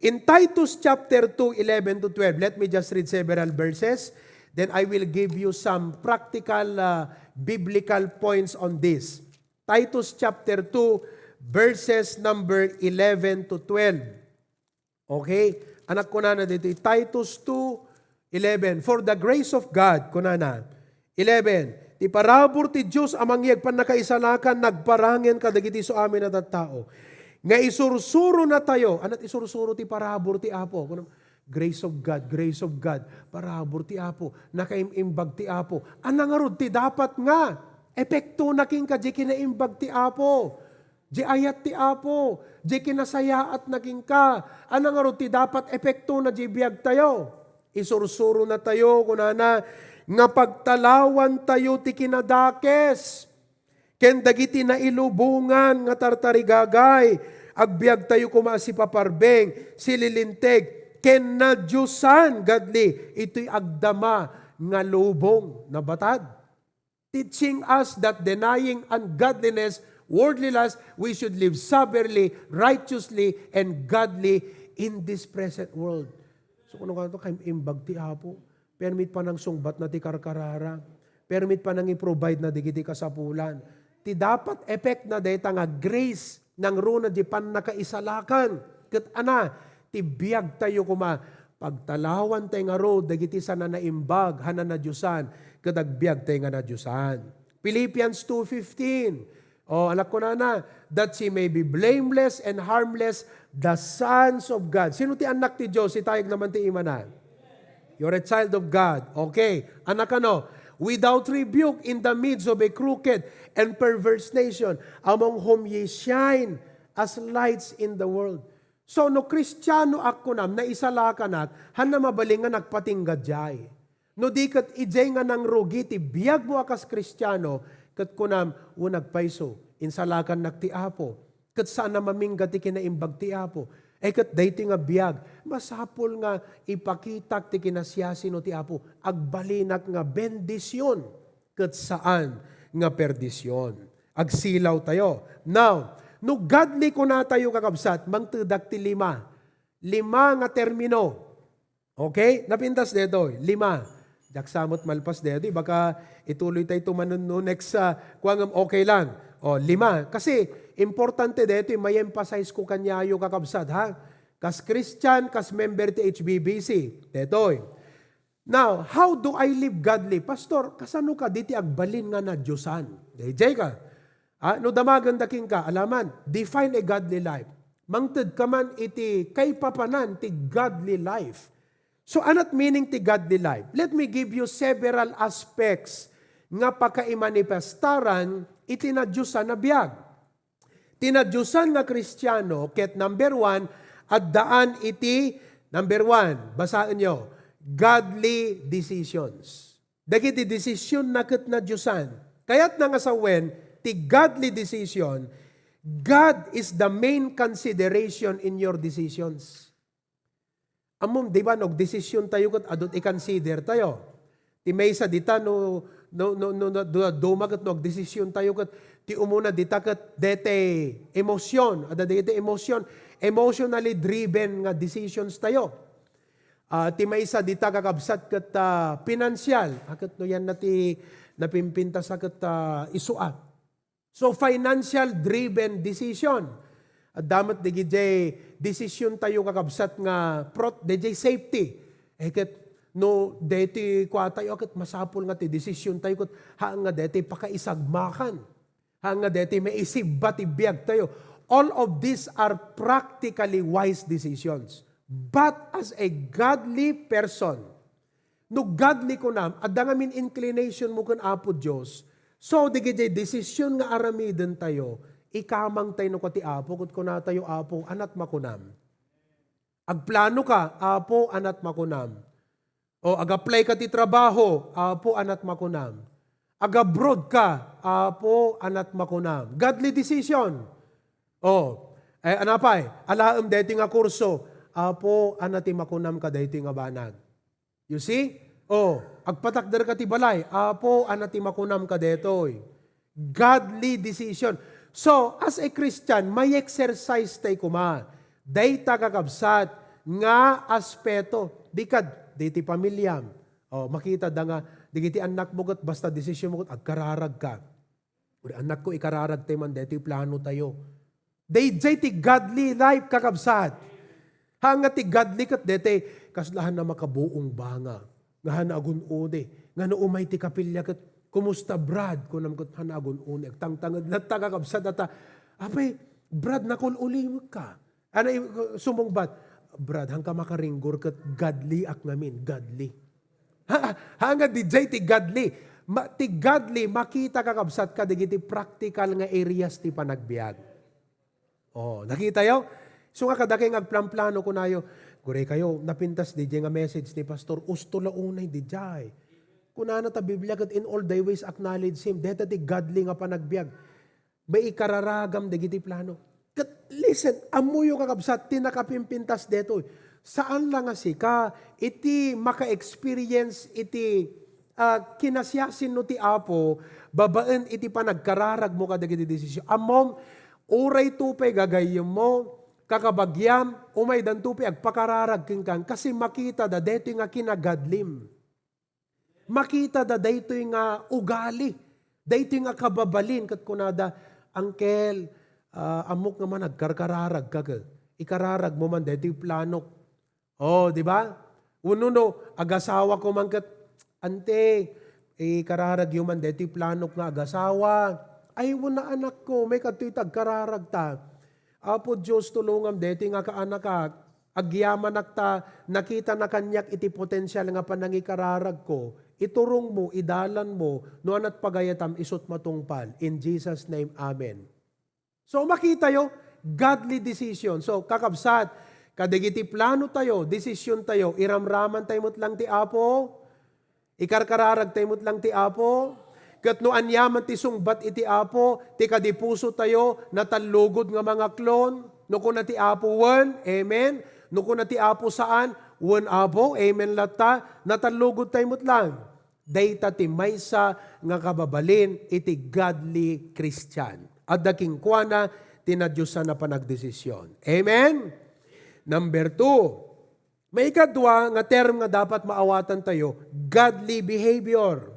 In Titus chapter two, eleven to twelve, let me just read several verses. Then I will give you some practical, ah, biblical points on this. Titus chapter two, verses number eleven to twelve. Okay? Anak, kunana ditoy, Titus two eleven, "For the grace of God," kunana. Eleven, "Ti parabur ti Dios a mangyeg pannakaisalakan nagparangen kadagiti isuamin a tattao, nga isursurona tayo." Ania ti isursuro ti parabur ti Apo? Kuna, "Grace of God, grace of God." Parabur ti Apo, nakaim-imbag ti Apo. Ania ngarud ti dapat nga epektona kenka diay kinaimbag ti Apo? Diay ayat ti Apo, diay kinasayaatna kenka. Ania ngarud ti dapat epektona diay biag tayo? Isursurona tayo, kunana, nga pagtalawan tayo ti kinadakes ken dagiti nailubongan nga tartarigagay. Agbiag tayo koma a sipaparbeng, sililinteg, ken nadiosan, godly, itoy agdama nga lubong. Nabatad? Teaching us that denying ungodliness, worldly lust, we should live soberly, righteously, and godly in this present world. So, kung ano to, kay imbag ti Apo. Permit pa nang sungbat na ti karkarara. Permit pa nang i-provide na digiti kasapulan. Ti dapat effect na dayta nga grace nangruna di pannakaisalakan. Ket ana, ti biag tayo koma, pagtalawan tay ngarud dagiti sana naimbag, hanana Diosan, ket agbiag tay nga nadiosan. Philippians two fifteen, o, anak, kunana, "That ye may be blameless and harmless, the sons of God." Sino ti annak ti Dios? Itayag naman ti imana. You're a child of God. Okay. Anak, ano? "Without rebuke in the midst of a crooked and perverse nation, among whom ye shine as lights in the world." So, no Kristiano ak kunam, naisalakanak, hanna mabalin nga nagpatingga diay. No di ket idiay nga nangrugi ti biagmo a kas Kristiano, ket kunam, "Wen, agpayso, insalakannak ti Apo, ket saan a mamingga ti kinaimbag ti Apo." Eh, ket daytoy nga biag, masapul nga ipakitak ti kinasiasino ti Apo. Agbalinak nga bendision ket saan nga perdision. Agsilaw tayo. Now, no godly kunatayo, kakabsat, mangtedak ti lima. Lima nga termino. Okay? Napintas detoy. Lima. Diak sa met malpas detoy. Baka ituloy tayo tumanon no next, ah, kuwangam, okay lang. O, lima. Kasi, importante detoy, may emphasize ko kaniayo, kakabsat, ha? Kas Christian, kas member ti H B B C. Detoy. Now, how do I live godly? Pastor, kasano kadi ti agbalin nga nadiosan? Daydiay ka. Ah, no damagen da kenka, alaman, define a godly life. Mangted ka man iti kaipapanan ti godly life. So, anat meaning ti godly life? Let me give you several aspects nga pakaimanifestaran iti nadiosan a biag. Ti nadiosan nga Kristiano ket, number one, addaan iti, number one, basaenyo, godly decisions. Dagiti desisionna ket nadiosan. Kayatna nga sawen, ti godly decision, God is the main consideration in your decisions. Ammom, di ba, no agdesisyon tayo ket adu ti i-consider tayo. Ti maysa dita no, no, no, no, no, du-, duma ket no agdesisyon tayo ket ti umuna dita ket dete emosyon, adda dete emosyon, emotionally driven nga decisions tayo. Ah, ti maysa dita, kakabsat, ket, ah, pinansial. A, ket no yan na ti napimpintas a ket, ah, isu a. So, financial-driven decision. Adda met digidiay desisiontayo, kakabsat, nga prot-, didiay safety. Eh, ket no deti kuatayo, ket masapul nga ti desisiontayo, ket haan nga deti pakaisagmakan. Haan nga deti maisibba ti biagtayo. All of these are practically wise decisions. But as a godly person, no godly kunam, adda ngamin inclination mo ken Apo Dios, so, digidiay desisyon nga aramidentayo, ikamangtayo no kua ti Apo, ket kunatayo, "Apo, anat makunam?" Agplano ka, "Apo, anat makunam?" O, ag-apply ka ti trabaho, "Apo, anat makunam?" Ag-abroad ka, "Apo, anat makunam?" Godly decision. O, eh, anapay, alaem daytoy nga kurso, "Apo, anat ti makunam ka daytoy nga banag?" You see? O, agpatakder ka ti balay, "Apo, anat ti makunam ka daytoy?" Godly decision. So, as a Christian, ma-exercise tay koma dayta, kakabsat, nga aspeto. Di kad, di ti pamilyam. O, makita da nga, digiti annakmo ket basta desisyon mo ket agkararag ka. Uri, annakko, ikararag tay man daytoy plano tayo. Daydiay ti godly life, kakabsat. Haan nga ti godly ket daytoy, kasla haan a makabuong banga. Nga haan a agun-uni. Nga no umay ti kapilya ket, "Kumusta, Brad?" Kunam ket haan a agun-uni. Agtangtanged latta, kakabsat, ata, "Apay, Brad, nakul-ulimekka." Ano, i-, sumungbat, "Brad, haan ka makaringgor ket godlyak ngamin, godly." Ha, haan nga didiay ti godly. Ma-, ti godly, makita, kakabsat, kadagiti practical nga areas ti panagbiag. O, nakitayo? So nga, kadakayo nga agplanplano, kunayo, "Guraykayo, napintas didiay nga message ni Pastor, usto la unay didiay. Kunana ta Biblia ket, 'In all thy ways acknowledge Him.' Dayta ti godly nga panagbiag. Maikararagam dagiti plano." Ket listen, ammoyo, kakabsat, ti nakapimpintas daytoy. Saan la nga sika iti maka-experience iti ah, kinasiasino ti Apo babaen iti panagkararagmo kadagiti desisyon. Ammom, uray to pay gagayyemmo, kakabagiam, umaydanto pay agpakararag kenka, kasi makitada daytoy nga kinagadlim. Makitada daytoy nga ugali, daytoy nga kababalin, ket kunada, "Uncle, ah, ammok nga man agkarkararagka, ket ikararagmo man daytoy planok." Oh, di ba? Wenno no, agasawako man ket, "Ante, ikararagyo man daytoy planok nga agasawa." Ay, wenno, anakko, maikadto ita agkararagta. Apo Dios, tulongam daytoy nga kaanakak. Agyamanak ta nakitana kaniak iti potensial nga panangikararagko. Iturongmo, idalanmo, no anat pagayatam, isut matungpal. In Jesus' name, amen. So, makitayo, godly decision. So, kakabsat, kadagiti plano tayo, decision tayo, iramraman tayo met lang ti Apo, ikarkararag tayo met lang ti Apo, ket no aniaman ti sungbat iti Apo, ti kadi puso tayo, natallugod nga mangaklon, no kuna ti Apo, wen, amen. No kuna ti Apo, saan, wen, Apo, amen latta, natallugod tayo met lang. Dayta ti maysa nga kababalin iti godly Christian. Adda kenkuana ti nadiosan a panagdesisyon. Amen? Number two, maikadua nga term nga dapat maawatantayo, godly behavior.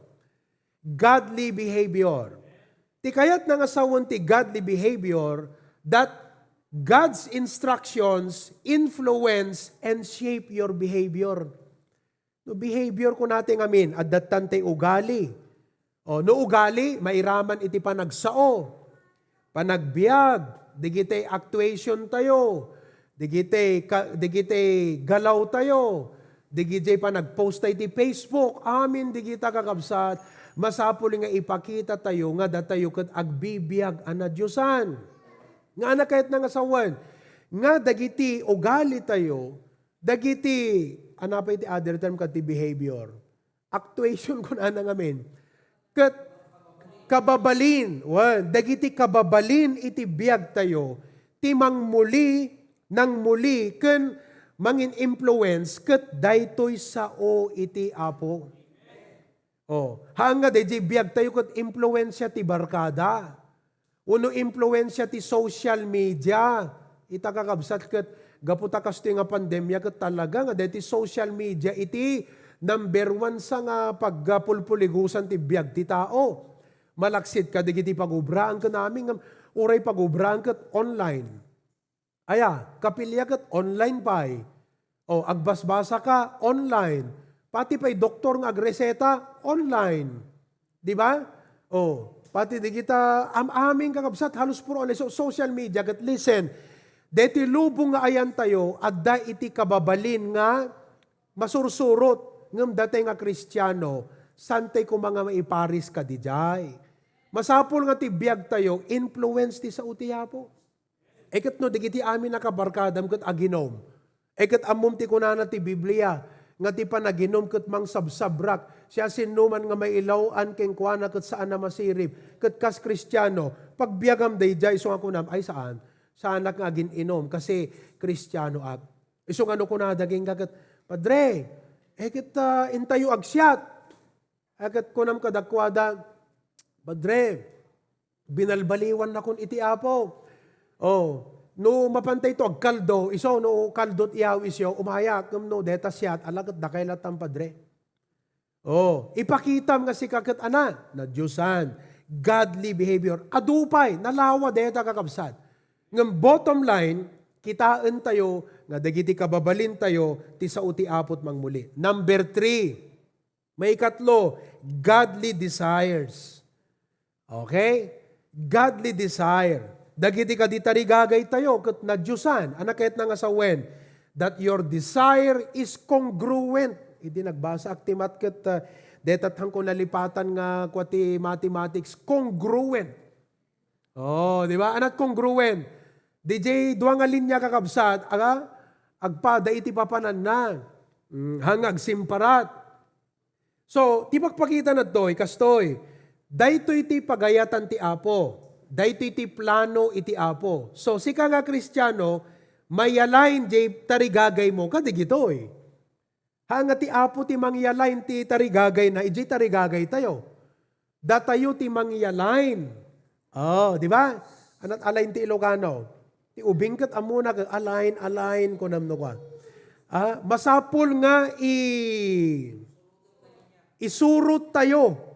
Godly behavior. Ti kayatna nga sawen ti godly behavior, that God's instructions influence and shape your behavior. No behavior, kunatay ngamin, adda tay ugali. O, no ugali, mairaman iti panagsao, panagbiag, digitay actuation tayo, digitay ka-, digitay galaw tayo, digitay panagpost tayo iti Facebook, amin digita, kakabsat, masapul nga ipakita tayo nga datayo ket agbibiag a nadiosan. Nga anak kayat na nga sawen, nga dagiti ugali tayo, dagiti, anapay ti other term ket ti behavior? Actuation, kunana ngamin. Ket kababalin, wen, dagiti kababalin iti biag tayo, ti mangmuli, nangmuli, ken mangin-influence, ket daytoy sao iti Apo. Oh, haan nga daydiay biag tayo ket influensya ti barkada. Wenno impluensia ti social media. Ita, kakabsat, ket gapu ta kastoy nga pandemia, ket talaga nga daytoy social media iti number one sa nga pagpulpuligusan ti biag ti tao. Malaksid ka dagiti pagubraan ken amin nga uray pagubraan ket online. Aya, kapilya ket online pay. O, agbasbasa ka, online. Pati pay doktor nga agreseta, online. Di ba? O, pati digita am-amin kakabsat, halos puro online. So, social media, ket listen, deti lubong nga ayantayo, adda iti kababalin nga masursurot, ngem datay nga Kristiano, santay koma nga maiparis kadidiay. Masapul nga ti biagtayo, influence ti sao ti Apo. E ket no dagiti amin a kabarkadam ket aginom. E ket ammom ti kunana ti Biblia, nga ti panaginom ket mangsabsabrak. Siasinoman nga mailaw-an kenkuana ket saan a masirib. Ket kas Kristiano, pagbiagam daydiay, isu nga kunam, "Ay, saan. Saanak nga agin-inom, kasi Kristianoak." Isu nga no kunada kenka ket, "Padre, e ket, ah, intayo agsiat." E ket kunam kadakuada, "Padre, binalbaliwannakon iti Apo. O, no mapantayto agkaldo, isu no kaldo ti iyawisyo, umayak, ngem no deta siat, ala ket dakay latta, Padre." O, ipakitam nga sika ket ana, nadiosan, godly behavior. Adu pay, nalawa deta, kakabsat. Ngem bottom line, kitaentayo nga dagiti kababalintayo ti sao ti Apo ti mangmuli. Number three, maikatlo, godly desires. Okay? Godly desire. Dagiti kadi tarigagaytayo ket nadiosan, a ket nangasawen, that your desire is congruent. Idi nagbasaak ti math ket, ah, deta ti haanko nalipatan nga kua ti mathematics, congruent. O, di ba? Ania ti congruent? Diay dua nga linia, kakabsat, aga, agpada iti papananna. Mm, haan nga agsimparat. So, ti pakpakitana daytoy, kastoy, daytoy ti pagayatan ti Apo. Daytoy ti plano iti Apo. So, sika nga Kristiano, may-align diay tarigagaymo kadigitoy. Haan nga ti Apo ti mangi-align ti tarigagayna, idiay tarigagaytayo. Datayo ti mangi-align. O, di ba? Ania ti align ti Ilocano? Ti ubing ket ammona ket align, align, kunam no kua. Ah, masapul nga i-, isurottayo.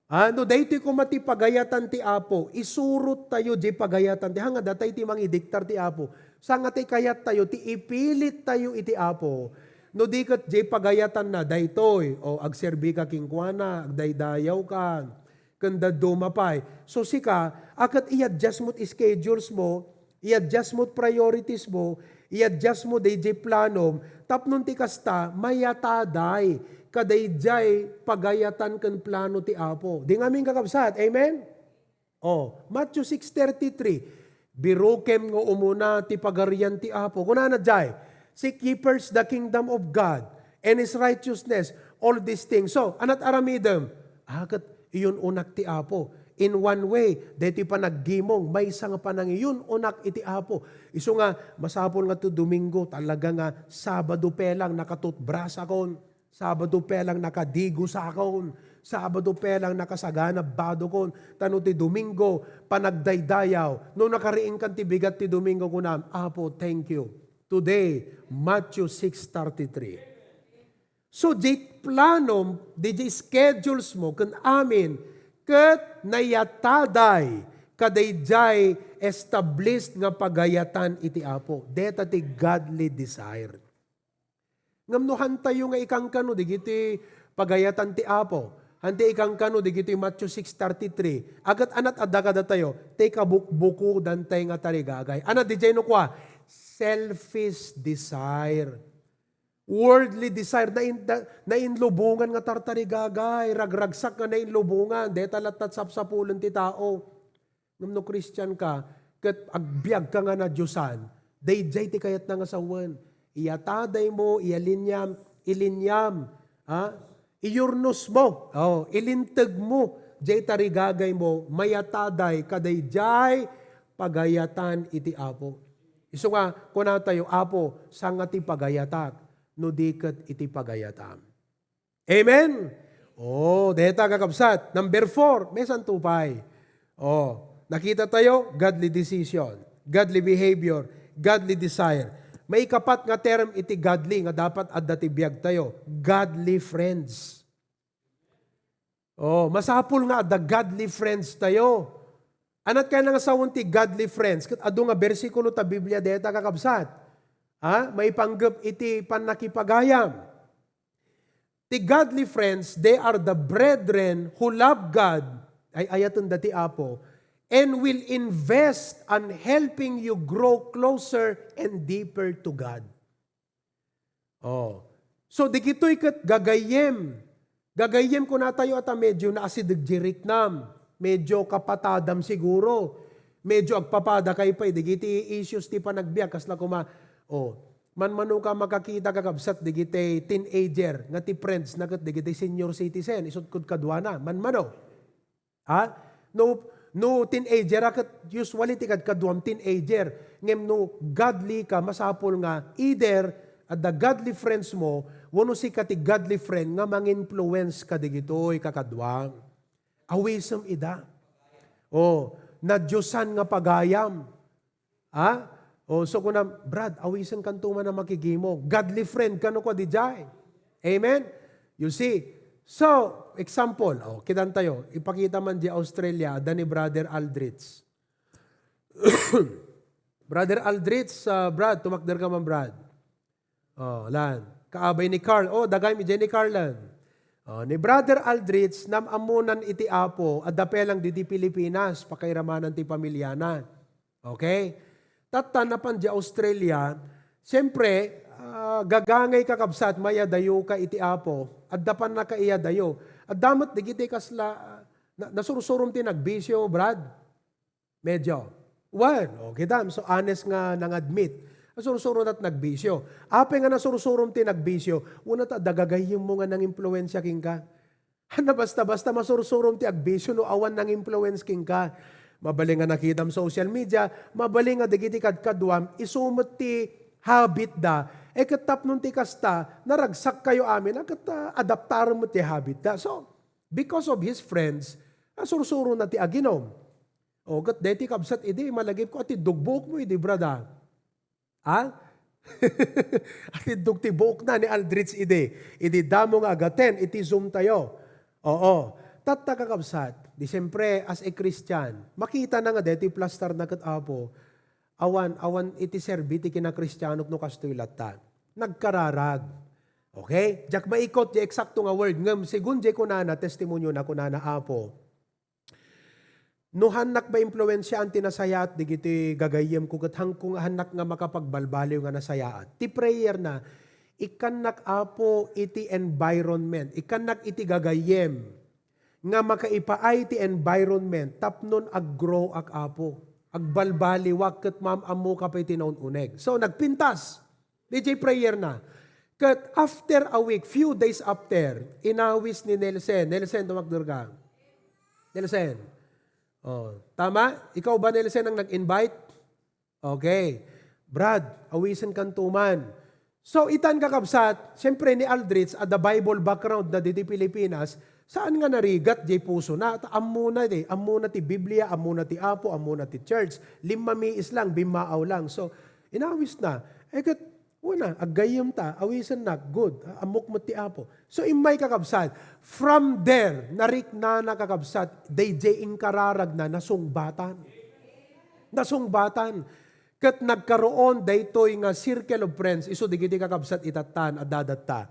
Ah, no daytoy koma ti pagayatan ti Apo, isurottayo diay pagayatan ti, haan nga datay ti mangidiktar ti Apo. Saan nga ti kayattayo, ti ipilittayo iti Apo. No di ket diay pagayatanna, daytoy, o, agserbika kenkuana, agdaydayawka, ken dadduma pay. So sika, a ket i-adjust mo ti schedules mo, i-adjust mo ti priorities mo, i-adjust mo daydiay planom, tapno ti kasta, mayataday kadaydiay pagayatan ken plano ti Apo. Di ngamin, kakabsat? Amen? O, Matthew six thirty-three, "Birukem nga umuna ti Pagarian ti Apo." Kunana diay, "Seek ye first the kingdom of God and His righteousness, all these things." So, ania ti aramidem? A ket iyun-unak ti Apo. In one way, daytoy panaggimong, maysa nga panangiyun-unak iti Apo. Isu nga, masapul nga ti Domingo, talaga nga Sabado pay lang, nakatutbrasakon. Sabado pay lang nakadigusakon. Sabado pay lang nakasagana badokon. Ta no ti Domingo, panagdaydayaw. No nakariingkan ti bigat ti Domingo, kunam, "Apo, thank you. Today, Matthew six thirty-three." So, diay planom, diay schedules mo, ken amin, ket nayataday, kadaydiay established nga pagayatan iti Apo. Deta ti godly desire. Ngem no hantayo nga ikankano dagiti pagayatan ti Apo, hantayo ikankano dagiti Matthew six thirty-three, a ket ania ti adda kadatayo, ti kabukbukodantay nga tarigagay. Ania diay no kua? Selfish desire. Worldly desire, nain-, na-, nainlubongan nga tartarigagay, ragragsak nga nainlubongan, deta latta ti sapsapulen ti tao. Ngem no Kristian ka, ket agbiag ka nga nadiosan, daydiay ti kayatna nga sawen. Iyataday mo, iyalineam, ilineam, ha? Iyurnos mo, o, ilinteg mo, diay tarigagay mo, mayataday kadaydiay pagayatan iti Apo. Isu nga, kunatayo, "Apo, saan nga ti pagayatak, no di ket iti pagayatam?" Amen? O, deta, kakabsat. Number four, maysa pay. O, nakitatayo, godly decision, godly behavior, godly desire. Maikapat nga term iti godly nga dapat adda ti biagtayo, godly friends. O, masapul nga adda godly friends tayo. Anat kaya nga sawen ti godly friends? Ket adu nga bersikulo ta Biblia deta, kakabsat. Ha? Maipanggep iti pannakipagayam. Ti godly friends, they are the brethren who love God, ay ayaten da ti Apo, and will invest on helping you grow closer and deeper to God. Oh. So, digitoy ket gagayyem. Gagayyem kunatayo a ta medyo naasideg ti riknam. Medyo kapatadam siguro. Medyo agpapadakay pay. Digiti issues ti panagbiag. Kasla kuma, oh, manmano ka makakita, kakabsat, digiti teenager nga ti friends na ket digiti senior citizen. Isut' kud kaduana. Manmano. Ha? No, no teenager a ket usually ti kadkaduam teenager. Ngem no godly ka, masapul nga either adda godly friends mo, wenno sika ti godly friend nga manginfluence kadigitoy kakaduam. Awisem ida. Oh, nadiosan nga pagayam. Ha? O, so kunam, "Brad, awisen kanto man a makigimo." Godly friend kano kua diay. Amen? You see? So, example, oh, kitan tayo, ipakita man di Australia, adda ni Brother Aldrich. Brother Aldrich, ah, Brad, tumakder ka man, Brad. Oh, lan. Kaabay ni Carl. Oh, dagay mi diay ni Carl, lan. Oh, ni Brother Aldrich, nam-ammonan iti Apo, adda pay lang diti Pilipinas, pakairamanan ti pamiliana. Okay? Tatta, napan di Australia, siyempre, ah, gagangay kakabsat, mayadayo ka iti Apo, adda pan nakaiyadayo. Adda met digiti kasla, ah, na-, nasursurom ti nagbisyo, Brad? Medyo. Wen, o, kitam, so honest nga nang-admit. Nasursurom ta nagbisyo. Apay nga nasursurom ti nagbisyo, wenno ta adda gagayyemmo nga nangimpluwensia kenka. Ania basta-basta masursurom ti agbisyo no awan nangimpluwens kenka. Mabalin nga nakitam social media, mabalin nga dagiti kadkaduam, isu met ti habit da, e ket tapno ti kasta, naragsak kayo amin, a ket, ah, adaptarem met ti habit da. So, because of his friends, ah, sursurona ti aginom. O, ket deti kabsat idi, malagipko, atiddog buokmo idi, brada. Ha? Atiddog ti buokna ni Aldrich idi. Idi damo nga agaten iti Zoom tayo. Oo. Tatta, kakabsat, di siyempre, as a Christian, makitana nga deti plastarna ket Apo, awan, awan iti serbi ti kinakristianok no kastoy latta. Nagkararag. Okay? Diak maikot di eksakto nga word, ngem segun di kunana, testimoniona, kunana, Apo, no hannak maimpluwensiaan ti nasayaat dagiti gagayyemko ket hanko nga hannak nga makapagbalbaliw nga nasayaat. Ti prayer na, ikkannak, Apo, iti environment, ikkannak iti gagayyem nga makaipaay ti environment tapnon aggrow ak, Apo. Agbalbaliwak ket maam-ammoka pay ti naun-uneg. So, nagpintas. Diay prayer na. Ket after a week, few days after, inawis ni Nelson. Nelson, tumakder ka. Nelson. Oh, tama? Ikaw ba, Nelson, ang nag-invite? Okay. Brad, awisen kanto man. So, itan, kakabsat, siyempre ni Aldrich, adda Bible background na didi Pilipinas, saan nga narigat diay pusona? Ta ammona di, ammona ti Biblia, ammona ti Apo, ammona ti church. Limmamiis lang, bimmaaw lang. So, inawis na. E ket, Una, aggayyem ta, awisennak, good, a-, ammok met ti Apo. So, immay, kakabsat, from there, nariknana, kakabsat, daydiay inkararagna, nasungbatan. Nasungbatan. Ket nagkaroon daytoy nga circle of friends, isu dagiti, kakabsat, itattan, adda datta.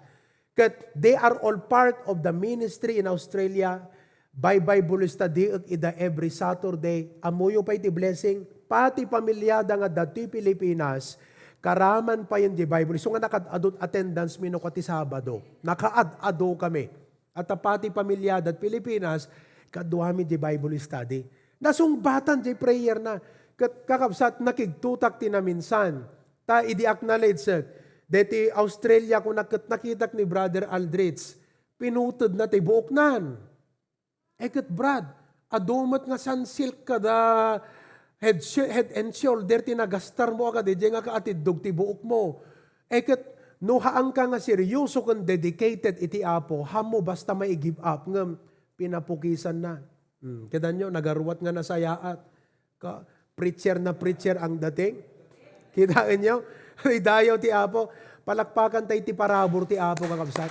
Ket they are all part of the ministry in Australia. Baybay Bible study-ek ida every Saturday. Ammoyo pay ti blessing. Pati pamiliada nga adda ti Pilipinas, karaman payen di Bible. Isu nga nakaad-adu ti attendance mi no kua ti Sabado. Nakaad-adu kami. At pati pamiliada ti Pilipinas, kaduami di Bible study. Nasungbatan di prayer na. Ket kakabsat, nakigtutak ti naminsan. Ta idi acknowledge, deti Australia, kunak ket nakitak ni Brother Aldrich, pinutedna ti buoknan. E ket, Brad, adu met nga sunsilk kada head, shi-, head and shoulder ti nagastarmo a kadi nga kaatiddog ti buokmo. E ket, no haanka nga seryoso ken dedicated iti Apo, haanmo basta mai-give up, ngem pinapukisanna. Hmm, kitanyo, nagaruat nga nasayaat. Ka-, preacher na preacher ang dating. Kitaenyo? Idayaw ti Apo. Palakpakan tayo ti parabur ti Apo, kakabsat.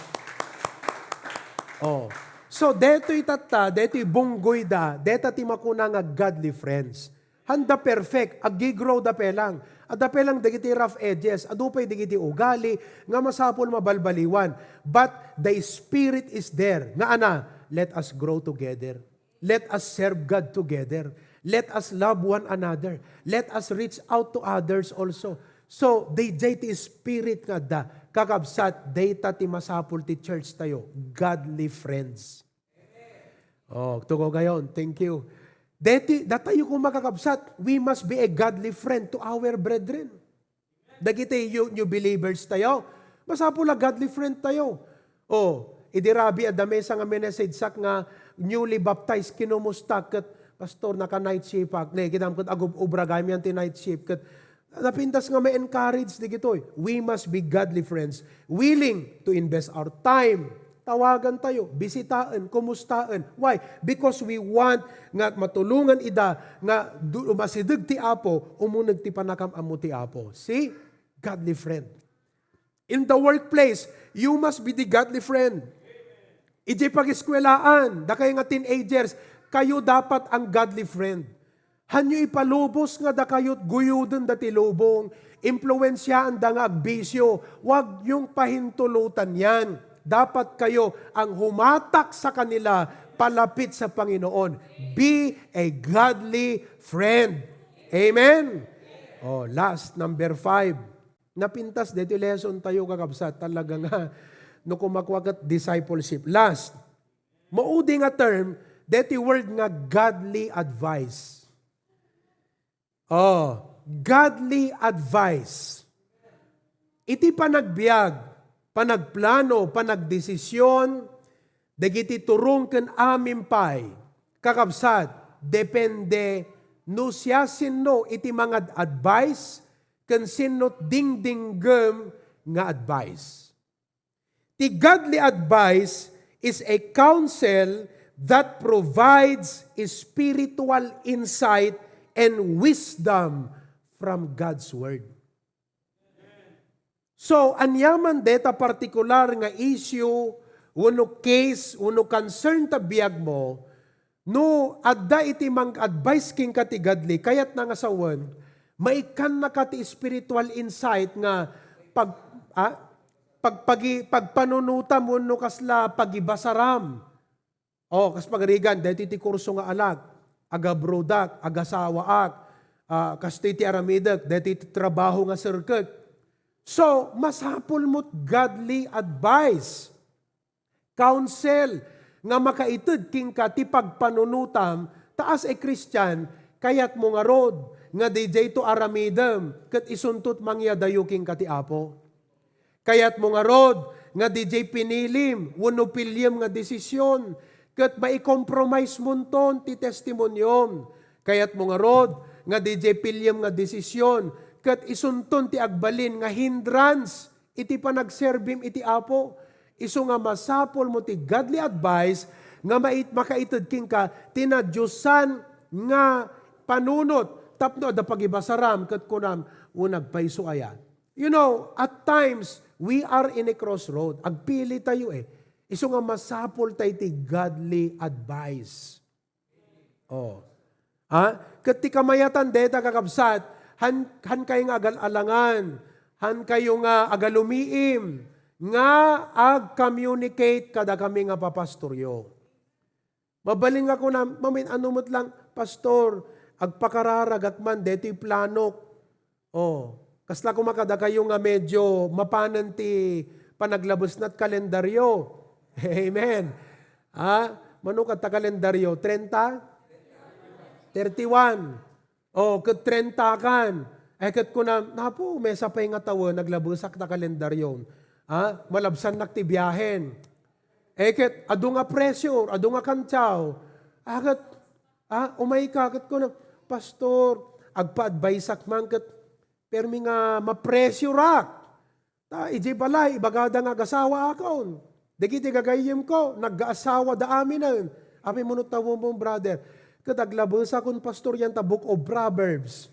Oh. So, detoy tatta, detoy bunggoy da, deta ti makuna nga godly friends. Handa perfect, agigrow da pelang. Adda pelang dagiti rough edges, adu pay dagiti ugali nga masapul mabalbaliwan. But the spirit is there. Nga ana, let us grow together. Let us serve God together. Let us love one another. Let us reach out to others also. So, dayjay ti spirit nga adda. Kakabsat, dayta ti masapul ti church tayo. Godly friends. Oh, tugo gayon. Thank you. Deti, datayo kung makakabsat, we must be a godly friend to our brethren. Dagiti you, new believers tayo, masapul a godly friend tayo. Oh, idi rabii adda maysa nga minessage sak nga newly baptized, kinumusta ket, "Pastor, naka-night shift ak." Ne, kitam ket agub-ubra gayam yan ti night shift. Ket napintas nga ma-encourage digitoy. We must be godly friends, willing to invest our time. Tawagan tayo, bisitaen, kumustaen. Why? Because we want nga matulongan ida nga du-, umasideg ti Apo, umuneg ti pannakam-ammo ti Apo. See? Godly friend. In the workplace, you must be the godly friend. Idiay pagiskuelaan, dakay nga teenagers, kayo dapat ang godly friend. Hanyo ipalubos nga dakayo't guyuden da ti lubong, impluensiaanda nga agbisyo, wag niyong pahintulutan yan. Dapat kayo ang humatak sa kanila palapit sa Panginoon. Be a godly friend. Amen? Oh, last, number five. Napintas deti lesson tayo, kakabsat. Talaga nga, no kumakua ket discipleship. Last, maudi nga term, deti word nga godly advice. Oh, godly advice. Iti panagbiag, panagplano, panagdesisyon, dagiti turong ken amin pay, kakabsat, depende no siasino iti mangad-advise ken sinno dingdinggem nga advice. Ti godly advice is a counsel that provides spiritual insight and wisdom from God's Word. So, aniaman deta partikular nga issue, wenno case, wenno concern ta biag mo, no adda iti mang-advise kenka ti godly, kayatna nga sawen, maikkannaka ti spiritual insight nga pag-, ah, pagpagi-, pagpanunotam wenno kasla pagibasaram. Oh, kas pagarigan, daytoy ti kurso nga alak, agabrodak, agasawaak, ah, kastoy ti aramidek, daytoy ti trabaho nga serkek. So, masapul mo't godly advice, counsel, nga makaited kenka ti pagpanunotam, ta as a Christian, kayatmo ngarud nga dayjayto aramidem ket isunto't mangyadayo kenka ti Apo. Kayatmo ngarud nga dayjay pinilim wenno piliem nga desisyon ket maicompromise monton ti testimoniom. Kayatmo ngarud nga dayjay piliem nga desisyon ket isunton ti agbalin nga hindrance iti panagserbim iti Apo. Isu nga masapul mo ti godly advice nga mait-, makaited kenka ti nadiosan nga panunot tapno adda pagibasaram ket kunam, "O, nagpayso aya?" You know, at times, we are in a crossroad. Agpili tayo eh. Isu nga masapul tayo ti godly advice. Oh. Ha? Ket ti kamayatan deta, kakabsat, han, han kayo nga agal-alangan, han kayo nga agalumiim, nga ag-communicate kadakami nga papastoryo. Mabalin nga kunam, mamin-ano met lang, "Pastor, agpakararagak man, detoy planok." Oh, kasla koma kadakayo nga medyo mapanen ti panaglabesna ti kalendaryo. Amen. Ah, mano kadta kalendaryo? Treinta? Thirty-one. Oh, ket treinta kan. Eh, ket kuna, "Napo, maysa pay nga tawen, naglabesak ta kalendaryo. Ah, malabsannak ti biahen." Eh, ket adu nga pressure, adu nga kantsaw. Ah, ket, ah, umay ka, ket kuna, "Pastor, agpa-adviseak man, ket permi nga ma-pressureak. Ta idiay balay, ibagada nga agasawaakon. Dagiti gagayyemko, naggaasawada aminen." Apay, mano tawen mo, brother? "Ket aglabesakon, Pastor, yan ta Book of Proverbs."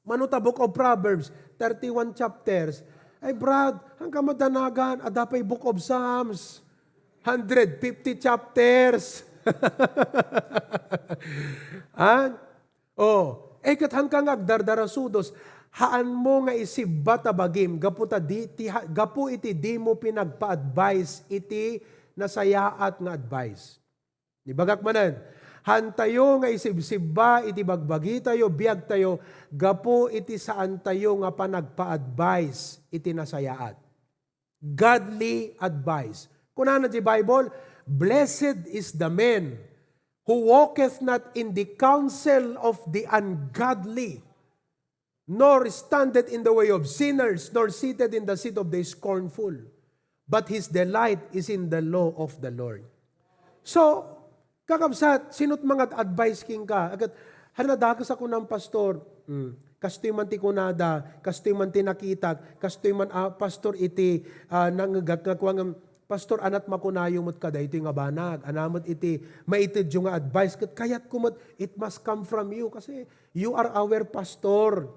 Mano ta Book of Proverbs? Thirty-one chapters. Ay, Brad, han ka madanagan, adda pay Book of Psalms. Hundred fifty chapters. Ha? Oh, eh, ket haanka nga agdardarasudos, haanmo nga isibba ta bagim gapu ta di, ti, ha-, gapu iti dimo pinagpa-advise iti nasayaat nga advice. Ibagak manen, haantayo nga isibsibba iti bagbagitayo, biagtayo, gapu iti saantayo nga panagpa-advise iti nasayaat. Godly advice. Kunana ti Bible, "Blessed is the man who walketh not in the counsel of the ungodly, nor standeth in the way of sinners, nor sitteth in the seat of the scornful, but his delight is in the law of the Lord." So, kakabsat, sino't mangat advice kenka? Agad, "Hala, dakes a kunam, Pastor." Hmm. Kastoy man ti kunada, kastoy man ti nakitak, kastoy man, ah, Pastor, iti, ah, nangngegak nga kuan ngem, "Pastor, anat makunayo met kadaytoy nga banag. Ana met iti maitedyo nga advice, ket kayatko met, it must come from you, kasi you are our pastor."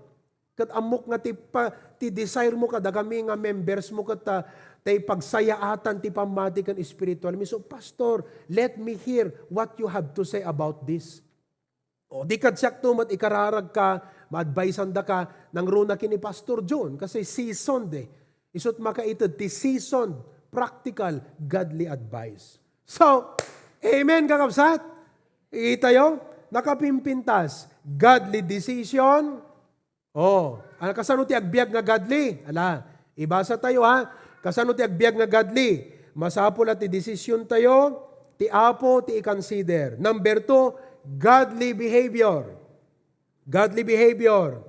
Ket ammok nga ti pa-, ti desire mo kadakami nga members mo ket, ah, tay pagsayaatan ti pammati ken espiritual mi. So, "Pastor, let me hear what you have to say about this." O, di kad siak to met ikararag ka, ma-advisean da ka, nangruna ken ni Pastor John, kasi seasoned eh. Isu't makaited ti seasoned, practical, godly advice. So, amen, kakabsat? Itayo, nakapimpintas, godly decision, Oh, ano, kasano ti agbiag nga godly? Ala, ibasa tayo, ha. Kasano ti agbiag nga godly? Masapul a ti desisyon tayo, ti Apo ti i-consider. Number two, godly behavior. Godly behavior.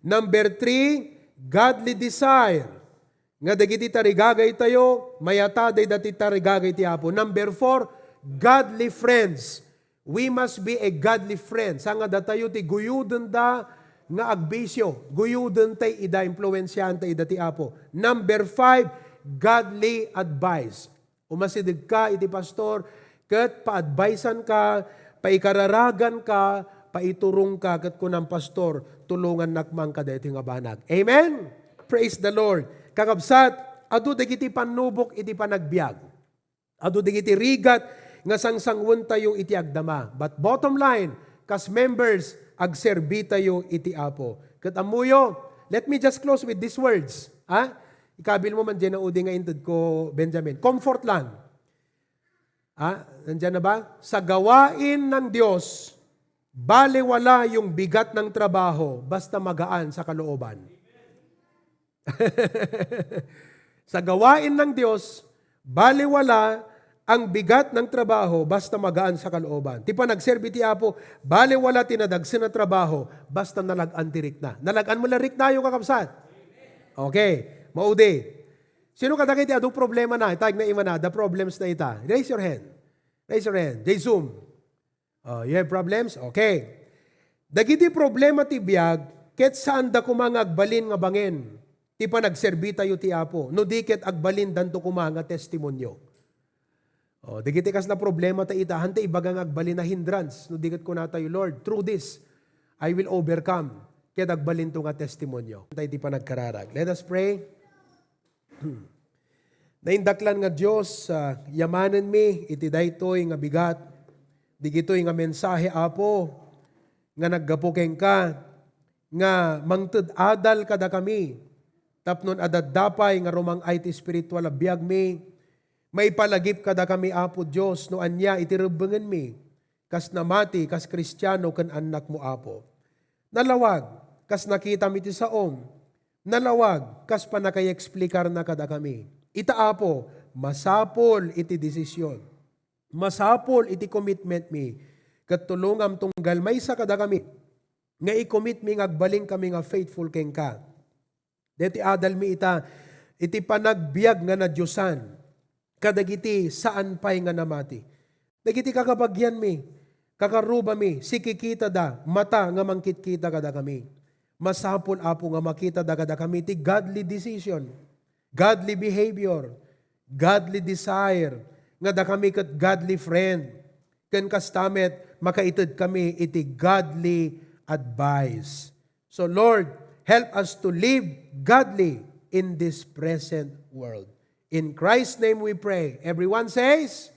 Number three, godly desire. Nga dagiti tarigagay tayo, mayata dayta ti tarigagay ti Apo. Number four, godly friends. We must be a godly friend. Sa nga datayo ti guyuden da nga agbisyo, guyuden tay ida, impluensiaan tay ida ti Apo. Number five, godly advice. Umasideg ka iti pastor, ket pa-advisean ka, paikararagan ka, paiturong ka, ket kunam, "Pastor, tulongannak man kadaytoy nga banag." Amen? Praise the Lord. Kakabsat, adu dagiti pannubok iti panagbiag. Adu dagiti rigat nga sangsanguentayo iti agdama. But bottom line, kas members, agserbitayo iti Apo. Ket ammoyo, let me just close with these words. Ha? Ikabil mo man dyan na udi nga inted ko, Benjamin. Comfort lang. Ha? Nandiyan na ba? Sa gawain ng Diyos, baliwala yung bigat ng trabaho, basta magaan sa kalooban. Sa gawain ng Diyos, baliwala ang bigat ng trabaho basta magaan sa kalooban. Ti panagserbi ti Apo, baliwala ti nadagsen a trabaho basta nalag-an ti rikna. Nalag-an mo la riknayo, kakabsat? Okay. Maudi. Sino kadagiti adu problema na? Itag na imana, the problems na ita. Raise your hand. Raise your hand. Jay Zoom. Oh, you have problems? Okay. Dagiti problema ti biag, ket saanda koma nga agbalin nga bangin ti panagserbi tayo ti Apo, no di ket agbalindanto koma nga testimonio. Oh, dagiti kasla problema ta ita, hanta ibaga nga agbalin a hindrance, no di ket kuna tayo, "Lord, through this, I will overcome," ket agbalinto nga testimonio. Tay ti panagkararag. Let us pray. Naindaklan nga Dios, ah, yamanenmi iti daytoy nga bigat. Digitoy nga mensahe, Apo, nga naggapu kenka, nga mangted adal kadakami, tapno no adda pay nga rumang-ay ti espiritual a biagmi, maipalagip kadakami, Apo Dios, no ania iti rebbengenmi, kas namati, kas Kristiano ken annakmo, Apo. Nalawag, kas nakitam iti saom. Nalawag, kas pannakayeksplikarna kadakami. Ita, Apo, masapul iti desisyon. Masapul iti commitment mi. Ket tulongam tunggal maysa kadakami nga i-commit mi nga agbalinkami nga faithful kenka. Deti adal mi ita, iti panagbiag nga nadiosan kadagiti saan pay nga namati. Dagiti kakabagianmi, kakarrubami, sikikitada, mata nga mangkitkita kadakami. Masapul, Apo, nga makitada kadakami ti godly decision, godly behavior, godly desire, nga dakami ket godly friend. Ken kasta met, makaited kami iti godly advice. So, Lord, help us to live godly in this present world. In Christ's name we pray. Everyone says,